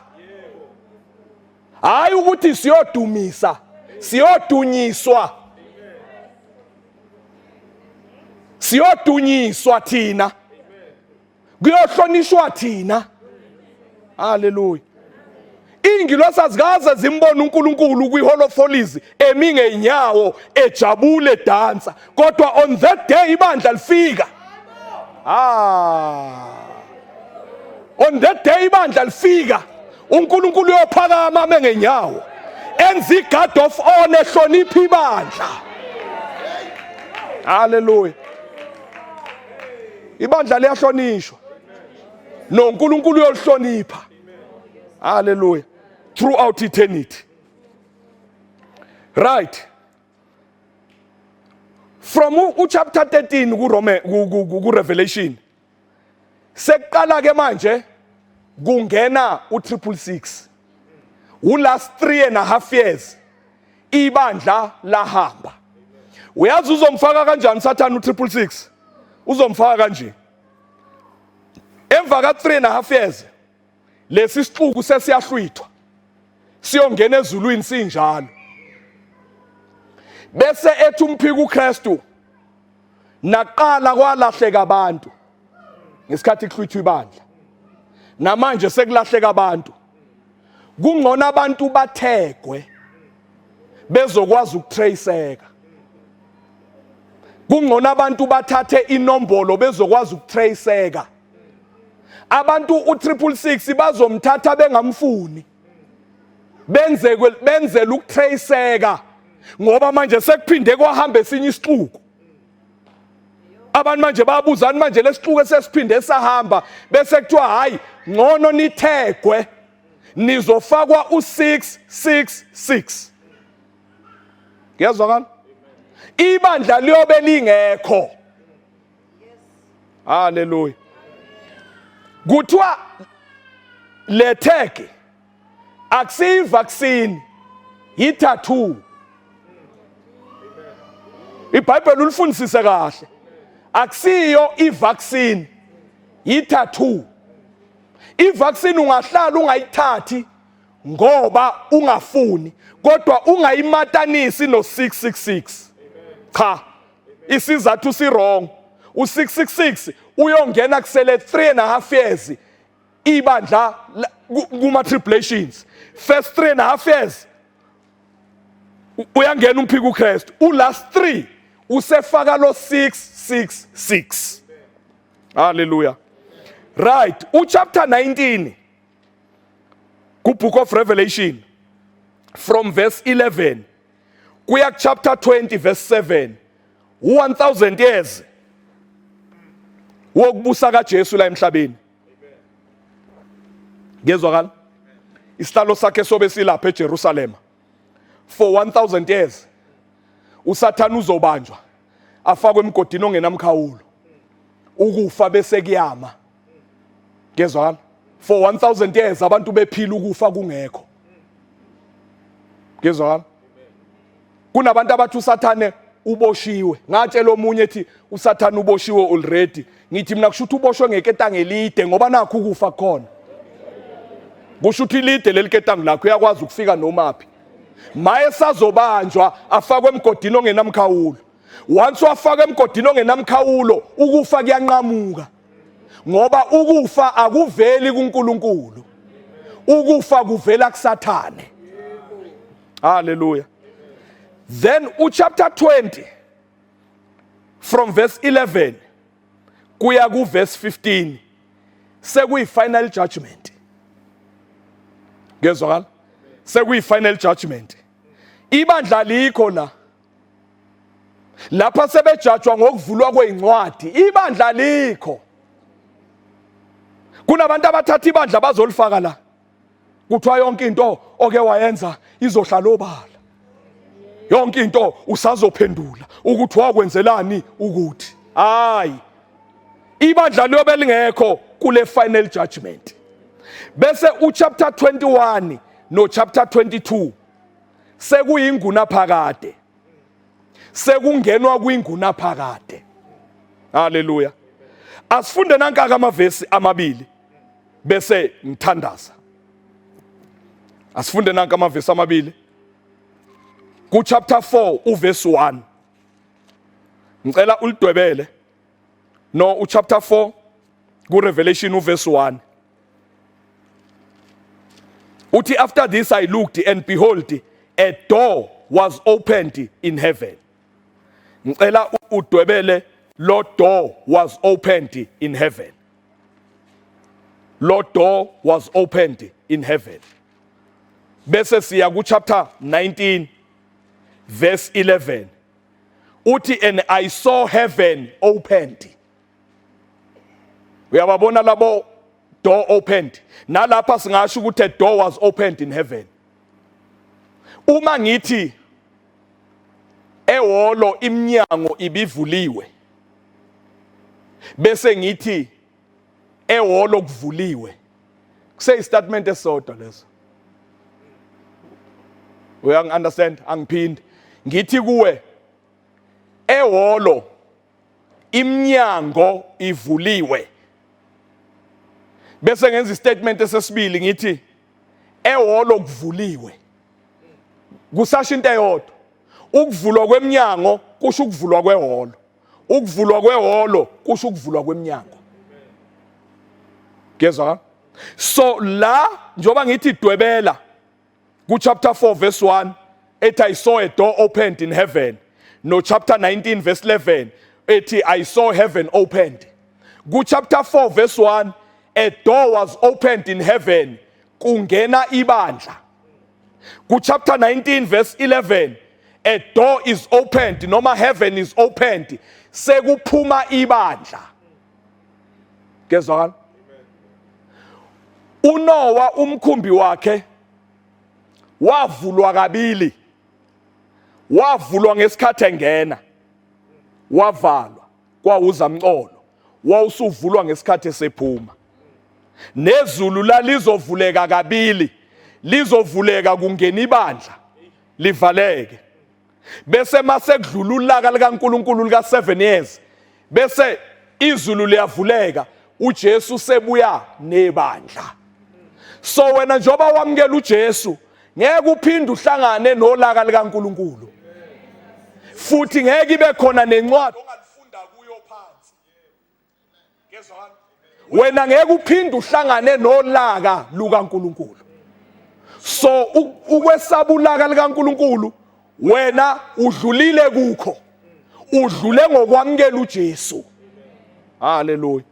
Hayi ukuthi siyodumisa, siyodunyiswa. Siyodunyiswa thina. Kuyohlonishwa thina. Haleluya. Ingilosi azikaze zimbone uNkulunkulu kwi-Hall of Holies emi ngeenyawo ejabule dansa, kodwa on that day ibandla lifika. Ah. On that day ibandla lifika, uNkulunkulu uyophakama ame ngenyawo enza i-guard of honor ehlonipha ibandla. Haleluya. Ibandla liyahlonishwa noNkulunkulu uyolihlonipha. Haleluya. Throughout eternity. Right. From u chapter 13 ku Rome ku Revelation sekuqala ke manje kungena u 666 u last 3 and a half years ibandla lahamba. Uyazi uzomfaka kanjani Sathane u 666? Uzomfaka kanje emva ka 3 and a half years lesi sixuku sesiyahlwithwa siyongena ezulwini sinjalo, bese ethi umphika uKristu naqala kwalahleka abantu ngesikhathi kuhlwithwa ibandla, namanje sekulahleka abantu. Kungcono abantu bathegwe bezokwazi ukutraceka, kungcono abantu bathathe inombolo bezokwazi ukutraceka. Abantu u-666 bazomthatha bengamfuni, benze benzela ukutraceka, ngoba manje sekuphinde kwahamba esinye isixuku. Abantu manje bayabuzana manje lesixuku esesiphinde sahamba, bese kuthiwa hayi ngcono nithegwe nizofakwa u-666. Ngiyazwakala? Ibandla liyobe lingekho. Haleluya. Kuthiwa le tag akusiyi vaccine, yi-tattoo. IBhayibheli ulifundisise kahle, akusiyo i-vaccine, yi-tattoo. I-vaccine ungahlala ungayithathi ngoba ungafuni, kodwa ungayimatanisi no-666. Cha, isizathu si wrong. U-666 uyongena kusele 3 and a half years ibandla kuma tribulations. First 3 and a half years uyangena umphika uKristu, u last 3 Usefaka lo 666. Hallelujah. Right, uchapter 19 ku Book of Revelation from verse 11 kuya chapter 20 verse 7, 1000 years wokubusa kaJesu la emhlabeni. Ngezwakala? Isihlalo sakhe sobe silapha eJerusalema for 1000 years. Usathana uzobanjwa afakwe emgodini ongenamkhawulo, ukufa bese kuyama. Ngezwakala? For 1000 years abantu bephila ukufa kungekho. Ngezwakala? Kunabantu abathi usathane uboshiwe. Ngatshela omunye ethi usathane uboshiwe already. Ngithi mina kusho ukuthi uboshwe ngeketanga elide, ngoba nakho ukufa khona. Kusho ukuthi lide leli ketango lakho, uyakwazi ukufika nomaphi. Maye sazobanjwa afakwe emgodini ongenamkhawulo. Once wafaka emgodini ongenamkhawulo, ukufa kuyanqamuka, ngoba ukufa akuveli kuNkulunkulu, ukufa kuvela kuSathane. Hallelujah. Then uchapter 20 from verse 11 kuya ku verse 15 sekuyi final judgment. Ngezwakala? Sekuyi final judgment. Ibandla likho la. Lapha sebejajwa ngokuvulwa kwezincwadi, ibandla likho. Kunabantu abathatha ibandla bazolifaka la. Kuthiwa yonke into oke wayenza izohlala obala. Yonke into usazophendula ukuthi wakwenzelani ukuthi. Hayi. Ibandla liyobe lingekho kule final judgment. Bese uchapter 21 no chapter 22 sekuyinguna phakade. Sekungenwa kwinguna phakade. Haleluya. Asifunde nanka amavesi amabili bese ngithandaza. Asifunde nanka amavesi amabili ku chapter 4 uverse 1. Ngicela ulidwebele no uchapter 4 ku Revelation uverse 1. Uthi, after this I looked, and behold, a door was opened in heaven. Ngicela udwebele lo door was opened in heaven. Lo door was opened in heaven. Bese siya ku chapter 19 verse 11. Uthi, and I saw heaven opened. Uyababona labo door opened. Nalapha singasho ukuthi a door was opened in heaven. Uma ngithi ehholo iminyango ibivuliwe, bese ngithi ehholo kuvuliwe, kuseyistatement esisodwa leso. Uyangi understand? Angiphindi. Ngithi kuwe ehholo iminyango ivuliwe, bese ngenza istatement esesibili ngithi ehholo kuvuliwe, kusasho into eyodwa. Ukuvulwa kweminyango kusho ukuvulwa kwehholo, ukuvulwa kwehholo kusho ukuvulwa kweminyango. Ngezwa? So la njoba ngithi dwebela ku chapter 4 verse 1 ethi I saw a door opened in heaven, no chapter 19 verse 11 ethi I saw heaven opened. Ku chapter 4 verse 1, a door was opened in heaven, kungena ibandla. Ku chapter 19 verse 11, a door is opened noma heaven is opened, sekuphuma ibandla. Kezwakala? uNoah umkhumbi wakhe wavulwa kabili. Wavulwa ngesikhathi engena, wavalwa kwawuzamcolo, wawusuvulwa ngesikhathi esephuma. Nezulu lalizovuleka kabili, lizovuleka kungena ibandla, livaleke, bese mase kudlula ulaka likaNkuluNkulu lika 7 years, bese izulu liyavuleka, uJesu sebuya nebandla. So wena njoba wamukela uJesu, ngeke uphinde uhlangane nolaka likaNkuluNkulu, futhi ngeke ibe khona nencwadi ongalifunda kuyo phansi. Wena ngeke uphinde uhlangane nolaka lukaNkuluNkulu. So ukwesaba ulaka likaNkuluNkulu, wena udlulile kukho. Udlule ngokwamukela uJesu. Haleluya.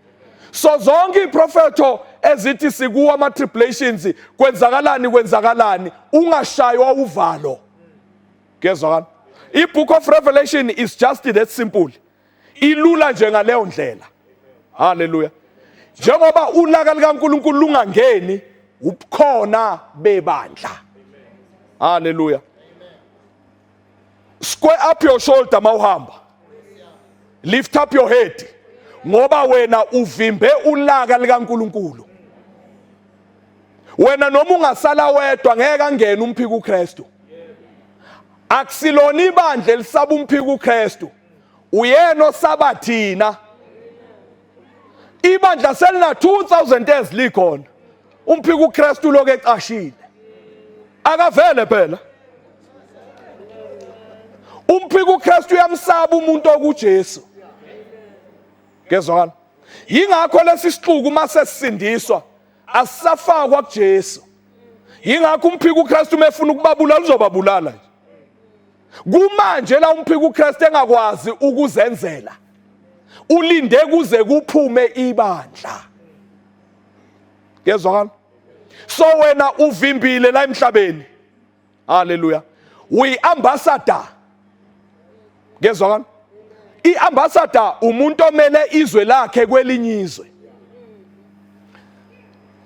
So zonke iprofetho ezithi sikuwa ama tribulations kwenzakalani kwenzakalani ungashaywa uvalo. Kuyezwakala? I-book of Revelation is just that simple. Ilula nje ngaleyo ndlela. Haleluya. Njengoba ulaka likaNkulunkulu lungangeni ubukhona bebandla. Haleluya. Square up your shoulder mawuhamba. Lift up your head. Ngoba wena uvimbe ulaka likaNkulunkulu. Wena noma ungasala wedwa ngeke angene umphiko uKristu. Akusilona ibandla elisaba umphiko uKristu. Uyena osaba thina. Ibandla selina 2000 years likhona. Umphiko uKristu lokho ecashile. Akavele phela. Umphiko uKristu uyamsaba umuntu okuJesu. Kezwakala. Yingakho lesi sixuku uma sesisindiswa asisafakwa kuJesu. Yingakho umphiko uKristu uma efuna ukubabulala uzobabulala nje. Kumanje la umphiko uKristu engakwazi ukuzenzela. Ulinde kuze kuphume ibandla. Kezwakala. So wena uvimbile la emhlabeni. Haleluya. We ambassador. Ngezwakala? I-ambassador umuntu omele izwe lakhe kwelinye izwe.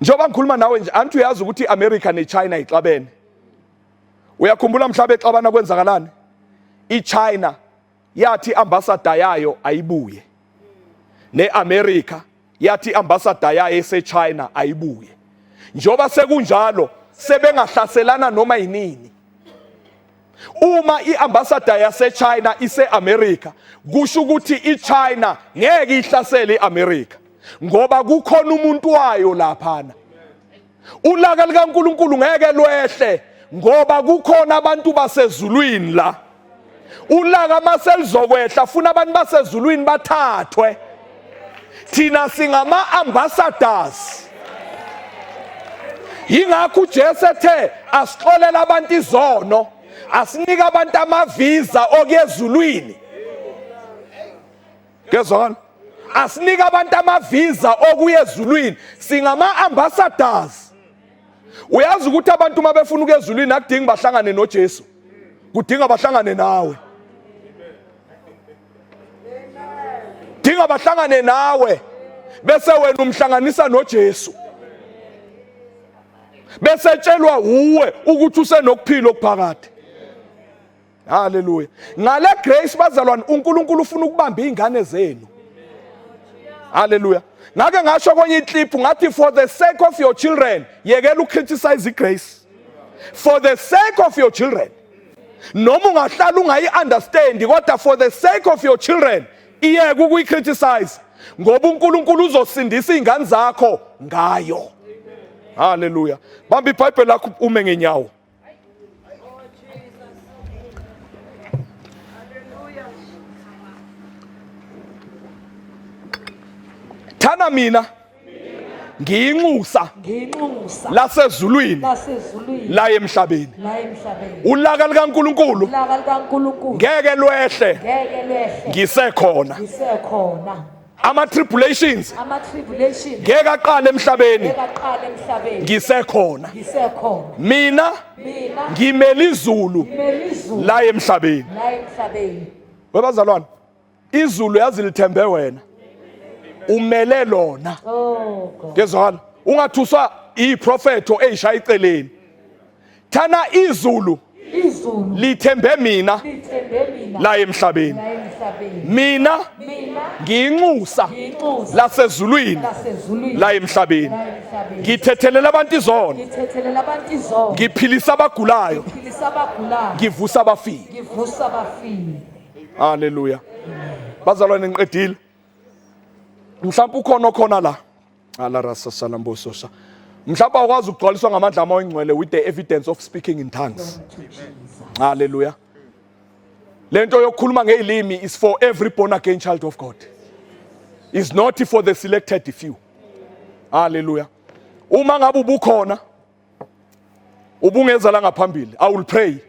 Njengoba ngikhuluma nawe nje anti uyazi ukuthi iAmerica neChina ixabene. Uyakhumbula mhlawumbe exabana kwenzakalani? IChina yathi ambassador yayo ayibuye. NeAmerica yathi ambassador yayo eseChina ayibuye. Njengoba sekunjalo sebengahlaselana noma yinini. Uma iambassador yaseChina iseAmerica kusho ukuthi iChina ngeke ihlasele iAmerica ngoba kukhona umuntu wayo laphana. Ulaka likaNkuluNkulu ngeke lwehle ngoba kukhona abantu basezulwini la. Ulaka maselizokwehla funa abantu basezulwini bathathwe. Thina singama ambassadors. Yingakho uJesu ethe asixolela abantu izono, asinika abantu amavisa okuyezulwini. Kezwakala? Asinika abantu amavisa okuya ezulwini. Singama ambassadors. Uyazi ukuthi abantu uma befuna ukuya ezulwini akudingi bahlangane noJesu. Kudinga bahlangane nawe. Dinga bahlangane nawe. Bese wena umhlanganisa noJesu. Bese tshelwa uwe ukuthi usenokuphila okuphakade. Haleluya. Ngale grace bazalwane uNkulunkulu ufuna ukubamba izingane zenu. Haleluya. Ngake ngasho kwenye iclip ngathi for the sake of your children yekela ucriticize igrace. For the sake of your children. Noma ungahlala ungayi understand kodwa for the sake of your children iyeke ukuyicriticize ngoba uNkulunkulu uzosindisa izingane zakho ngayo. Haleluya. Bamba iBhayibheli lakho ume ngenyawo. Thana mina ngiyinxusa ngiyinxusa lasezulwini lasezulwini la emhlabeni la emhlabeni ulaka likaNkuluNkulu ulaka likaNkuluNkulu ngeke lwehle ngeke lwehle ngisekhona ngisekhona ama tribulations ama tribulations ngeke aqale emhlabeni ngeke aqale emhlabeni ngisekhona ngisekhona mina mina ngimele izulu ngimele izulu la emhlabeni la emhlabeni webazalwane izulu yazi lithembe wena umele lona oh God ngezwakala ungathuswa iprofetho eyishaya iceleni thana izulu izulu lithembe mina lithembe mina la emhlabeni la emhlabeni mina mina ngiyinxusa ngiyinxusa lasezulwini lasezulwini la emhlabeni la emhlabeni ngithethelela abantu izono ngithethelela abantu izono ngiphilisa abagulayo ngiphilisa abagulayo ngivusa abafile ngivusa abafile haleluya bazalwane ngiqedile mhlawumbe ukhona okhona la ala rasa salambososa mhlawumbe awukwazi ukugcwaliswa ngamandla amoya ingcwele with the evidence of speaking in tongues. Haleluya. Lento yokukhuluma ngezilimi is for every born again child of God. Is not for the selected few. Haleluya. Uma ngabe ubukhona ubungeza la ngaphambili, I will pray.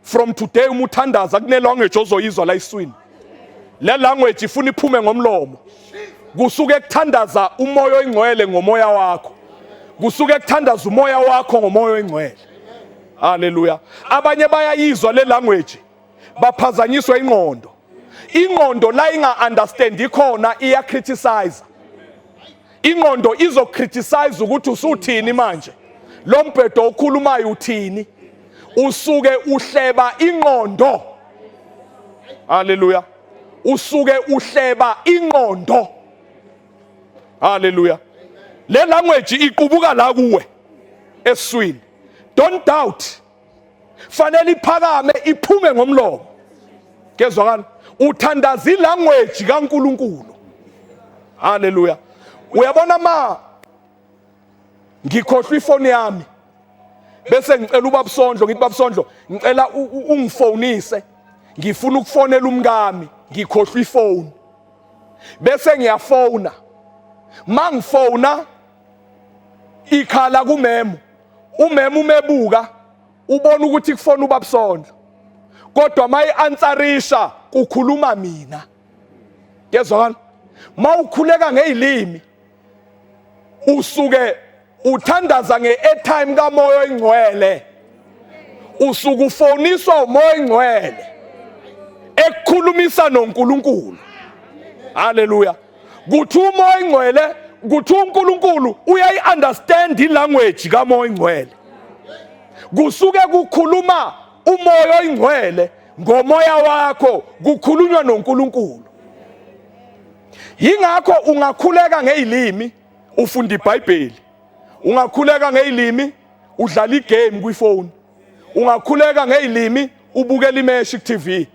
From today uma uthandaza kunelongeje ozoyizwa la iswini. Le language ifuna iphume ngomlomo. Kusuke kuthandaza umoya oyingcwele ngomoya wakho. Kusuke kuthandaza umoya wakho ngomoya oyingcwele. Haleluya. Abanye bayayizwa le language baphazanyiswa ingqondo. Ingqondo la inga understand ikhona iya criticize. Ingqondo izo criticize ukuthi usuthini manje. Lo mbhedo okhulumayo uthini? Usuke uhleba ingqondo. Haleluya. Usuke uhleba ingqondo. Haleluya. Le language iqubuka la kuwe eswini. Don't doubt. Fanele iphakame iphume ngomlomo. Kezwakala? Uthandaza ilanguage kaNkuluNkulu. Haleluya. Uyabona ma ngikhohlwa ifoni yami bese ngicela ubabusondlo ngithi babusondlo ngicela ungifonise ngifuna ukufonela umkami ngikhohlwa ifoni bese ngiyafona mangifona ikhala kumemo umemo umebuka ubona ukuthi kufona ubabusondlo kodwa mayi answerisha kukhuluma mina Kezwakala? Mawukhuleka ngezilimi usuke uthandaza nge-airtime kamoya oyingcwele. Usuke ufoniswa umoya oyingcwele ekukhulumisa noNkulunkulu. Haleluya. Kuthi umoya oyingcwele kuthi uNkulunkulu uyayi-understand ilanguage kamoya oyingcwele. Kusuke kukhuluma umoya oyingcwele ngomoya wakho kukhulunywa noNkulunkulu. Yingakho ungakhuleka ngezilimi ufunda iBhayibheli. Ungakhuleka ngezilimi udlala igame kwifoni. Ungakhuleka ngezilimi ubukela imeshi ku-TV.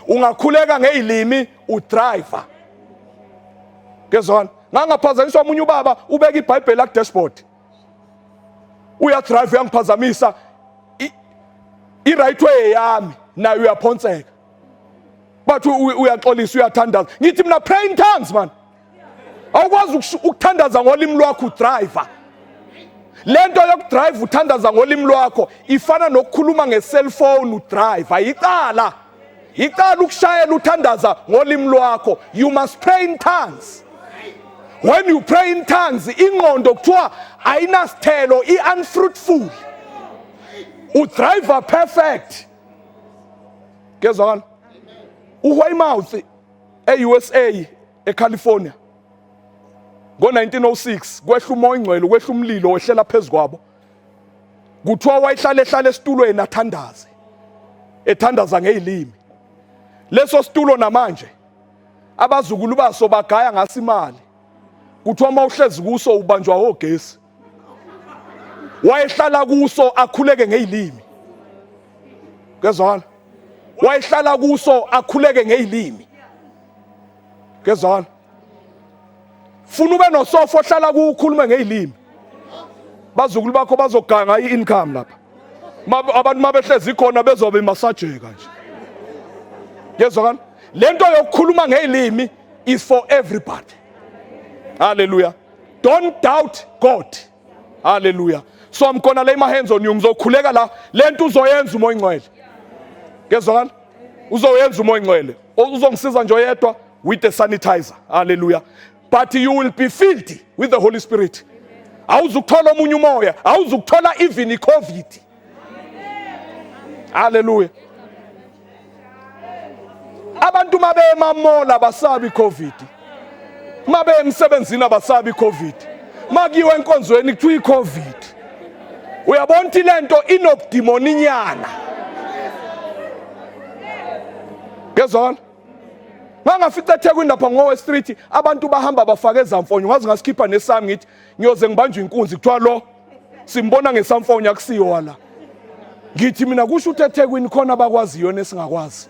Ungakhuleka ngezilimi udriver. Kezona ngangaphazanyiswa omunye ubaba ubeka iBhayibheli la ku-dashboard. Uyadrive uyangiphazamisa i-right way yami naye uyaphonseka. Bathi uyaxolisa uyathandaza. Ngithi mina pray in tongues man. Awukwazi ukuthandaza ngolimi lwakho udriver. Lento yokudrive uthandaza ngolimi lwakho ifana nokukhuluma nge-cellphone udriver. Icala. Icala ukushayela uthandaza ngolimi lwakho. You must pray in tongues. When you pray in tongues, ingqondo kuthiwa ayinasithelo, i-unfruitful. Udriver perfect. Kezwakala? UWeymouth e-USA eCalifornia ngo-1906 kwehla umoya oyingcwele kwehla umlilo wehlela phezu kwabo kuthiwa wayehlala ehlala esitulweni athandaze ethandaza ngezilimi leso situlo namanje abazukulu baso bagaya ngaso imali kuthiwa uma uhlezi kuso ubanjwa ogesi wayehlala kuso akhuleke ngezilimi kezwakala wayehlala kuso akhuleke ngezilimi kezwakala funa ube nosofa ohlala kuwo ukhulume ngezilimi bazukulu bakho bazoganga i-income lapha abantu mabehlezi khona bezobe imasajeka nje yezwakala lento yokukhuluma ngezilimi is for everybody hallelujah don't doubt God hallelujah so I'm gonna lay my hands on you ngizokhuleka la lento uzoyenza umoya ingcwele kezwakala uzoyenza umoya ingcwele uzongisiza nje oyedwa with the sanitizer hallelujah but you will be filled with the Holy Spirit awuzukuthola omunye umoya awuzukuthola even iCovid hallelujah abantu mabemamola abasabi iCovid mabe emsebenzini abasabi iCovid makuyiwa enkonzweni kuthiwa iCovid uyabona ukuthi lento inobudimoni inyana ngezona ngangafica eThekwini lapha ngowe street abantu bahamba bafake ezamfonyo ngaze ngasikhipha nesami ngithi ngiyoze ngibanjwe inkunzi kuthiwa lo simbona ngesamfonyo akusiyo wala ngithi mina kusho ukuthi eThekwini khona abakwaziyo nesingakwazi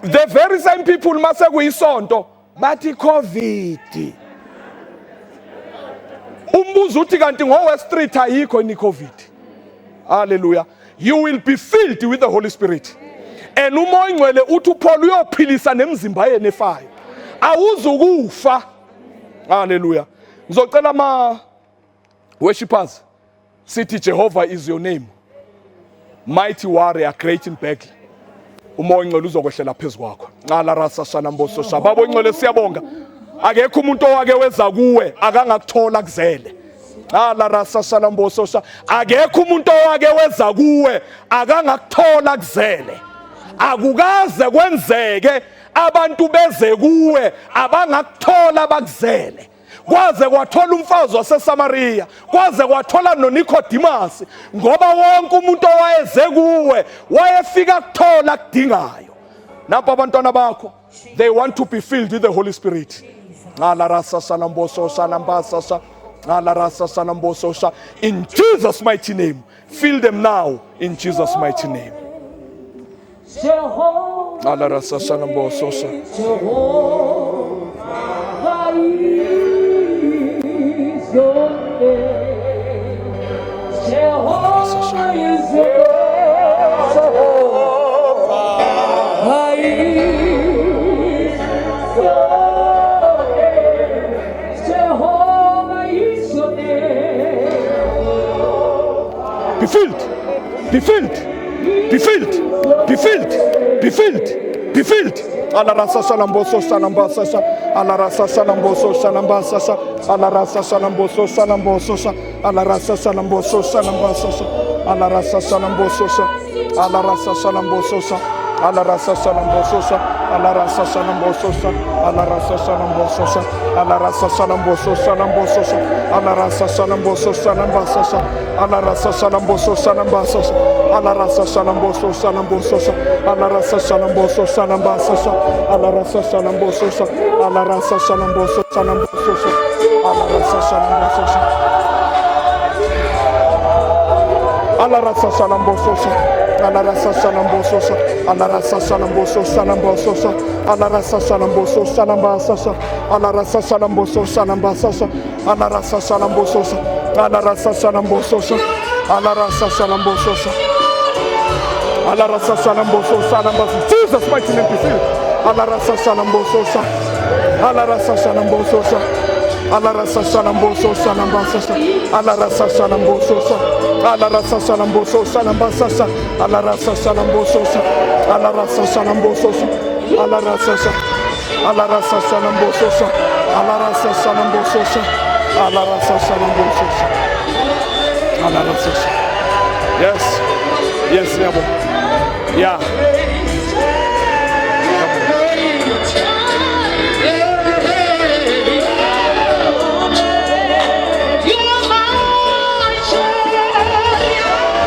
the very same people mase kuyisonto bathi covid umbuzo uthi kanti ngowe street ayikho ni covid hallelujah you will be filled with the Holy Spirit and umoya oyingcwele uthi uPaul uyophilisa nemizimba yenu efayo awuzukufa hallelujah ngizocela ama worshipers sithi Jehovah is your name mighty warrior great in battle. Umoya ongcwele uzokwehlela phezu kwakho. Nqala rasa shana mboso sha. Baba ongcwele siyabonga. Akekho umuntu owake weza kuwe akangakuthola kuzele. Nqala rasa shana mboso sha. Akekho umuntu owake weza kuwe akangakuthola kuzele. Akukaze kwenzeke abantu beze kuwe abangakuthola bakuzele. Kwaze kwathola umfazi waseSamariya, kwaze kwathola noNicodemus, ngoba wonke umuntu owayeze kuwe wayefika kuthola akudingayo. Nampa abantwana bakho, they want to be filled with the Holy Spirit. Ngala rasa sanamboso sanambasa sa ngala rasa sanamboso sa. In Jesus mighty name, fill them now in Jesus mighty name. Jehovah Ngala rasa sanamboso sa. Jehovah is your name. Jehovah is your name. Jehovah is your name. Jehovah is your name. Be filled. Be filled. Be filled. Be filled. Be filled. Be filled. Alarasa salamboso salambasasa. Alarasa salamboso salambasasa. Alarasa salamboso salambososa. Alarasa salamboso salambasasa. Alarasa salambososa. Alarasa salambososa. Alarasa salambososa. Alarasa salambososa. Alarasa salambososa. Alarasa salamboso salambososa. Alarasa salamboso salambasasa. Alarasa salamboso salambasasa. Alarasa salamboso salambososa. Alarasa salamboso salambasasa. Alarasa salambososa. Alarasa salamboso salambososa. Alarasa salambososa. Alarasa salambososa. Alarasa salambososa. Alarasa salamboso salambososa. Alarasa salamboso salambasasa. Alarasa salamboso salambasasa. Alarasa salambososa. Alarasa salambososa. Alarasa salambososa. Alarasa salamboso salambaso. Jesus mighty name be filled. Alarasa salamboso sa. Alarasa salamboso sa. Alarasa salamboso salambasa sa. Alarasa salamboso sa. Alarasa salamboso salambasa sa. Alarasa salamboso sa. Alarasa salamboso sa. Alarasa sa. Alarasa salamboso sa. Alarasa salamboso sa. Alarasa salamboso sa. Alarasa sa. Yes. Yes, ngiyabonga. Yeah. You're my treasure.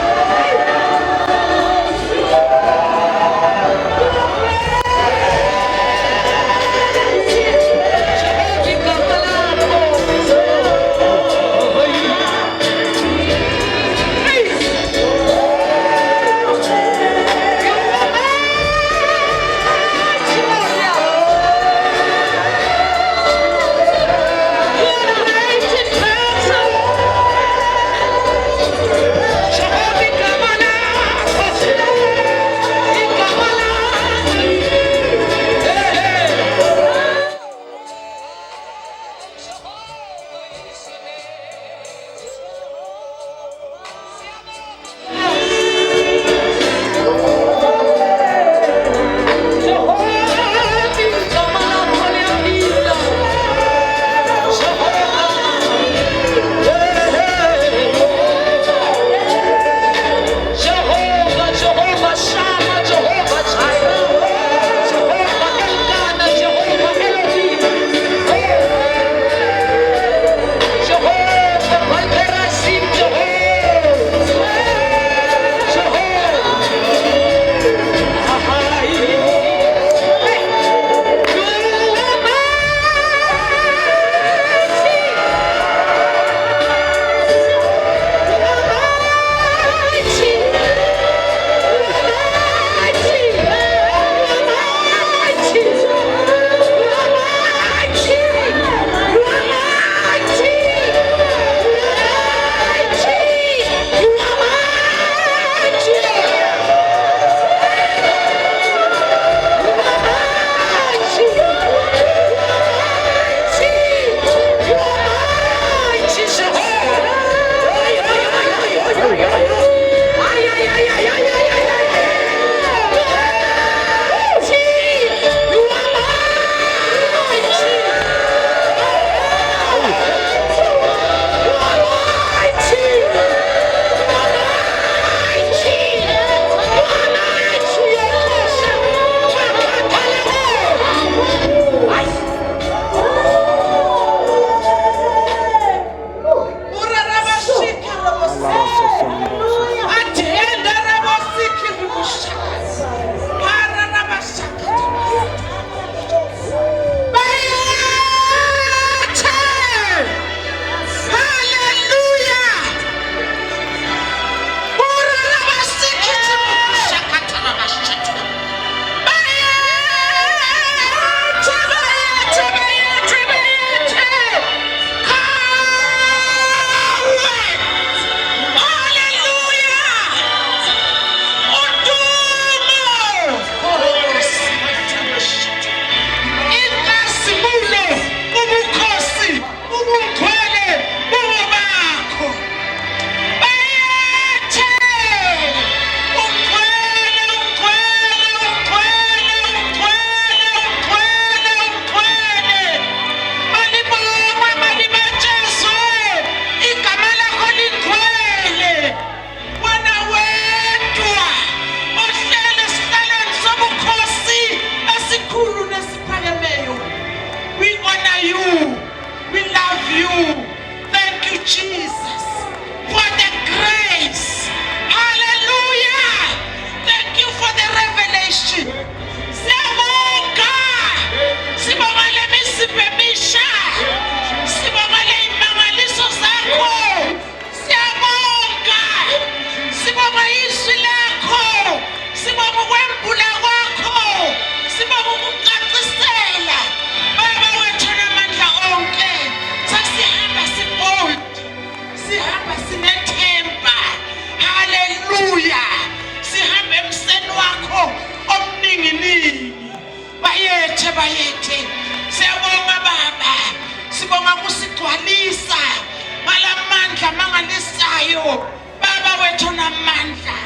ngayo Baba wethu namandla.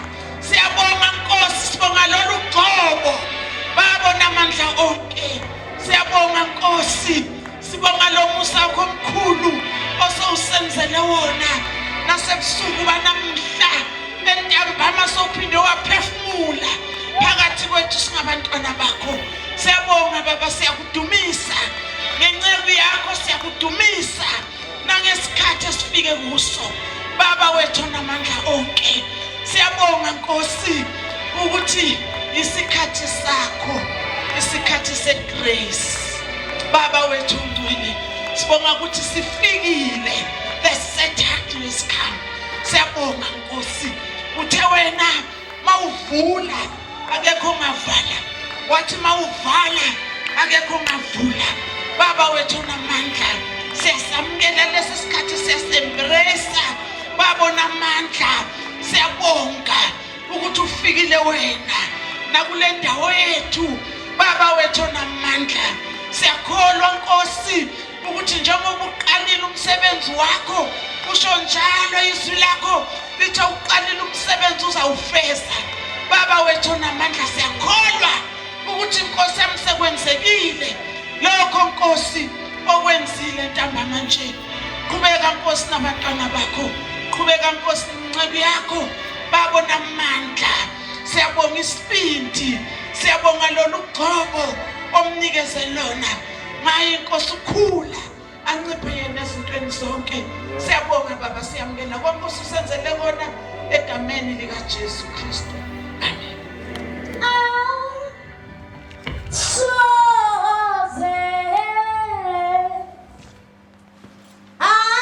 Siyabonga Nkosi, sibonga lolu gcobo. Baba namandla onke. Siyabonga Nkosi, sibonga lo musa wakho omkhulu osewusenzele wona nasebusuku banamhla entambama sowuphinde waphefumula phakathi kwethu singabantwana bakho. Siyabonga Baba, siyakudumisa ngenceku yakho, siyakudumisa nangesikhathi esifike kuso baba wethu onamandla onke. Siyabonga Nkosi ukuthi isikhathi sakho isikhathi segrace. Baba wethu ongcwele, sibonga ukuthi sifikile, the set time has come. Siyabonga Nkosi, uthe wena mawuvula akekho ongavala, wathi mawuvala akekho ongavula. Baba wethu onamandla, siyasamukela lesi sikhathi, siyasembresa baba onamandla. Siyabonga ukuthi ufikile wena nakule ndawo yethu baba wethu onamandla. Siyakholwa Nkosi ukuthi njengoba uqalile umsebenzi wakho, usho njalo izwi lakho lithe uqalile umsebenzi uzawufeza. Baba wethu onamandla, siyakholwa ukuthi Nkosi yami sekwenzekile lokho Nkosi okwenzile ntambama nje. Qhubeka Nkosi nabantwana bakho, qhubeka Nkosi nceku yakho baba onamandla. Siyabonga isibindi, siyabonga lolu gcobo omnikeze lona. Maye Nkosi ukhula anciphe yena ezintweni zonke. Siyabonga Baba, siyamukela konke osusenzele kona egameni likaJesu Kristu.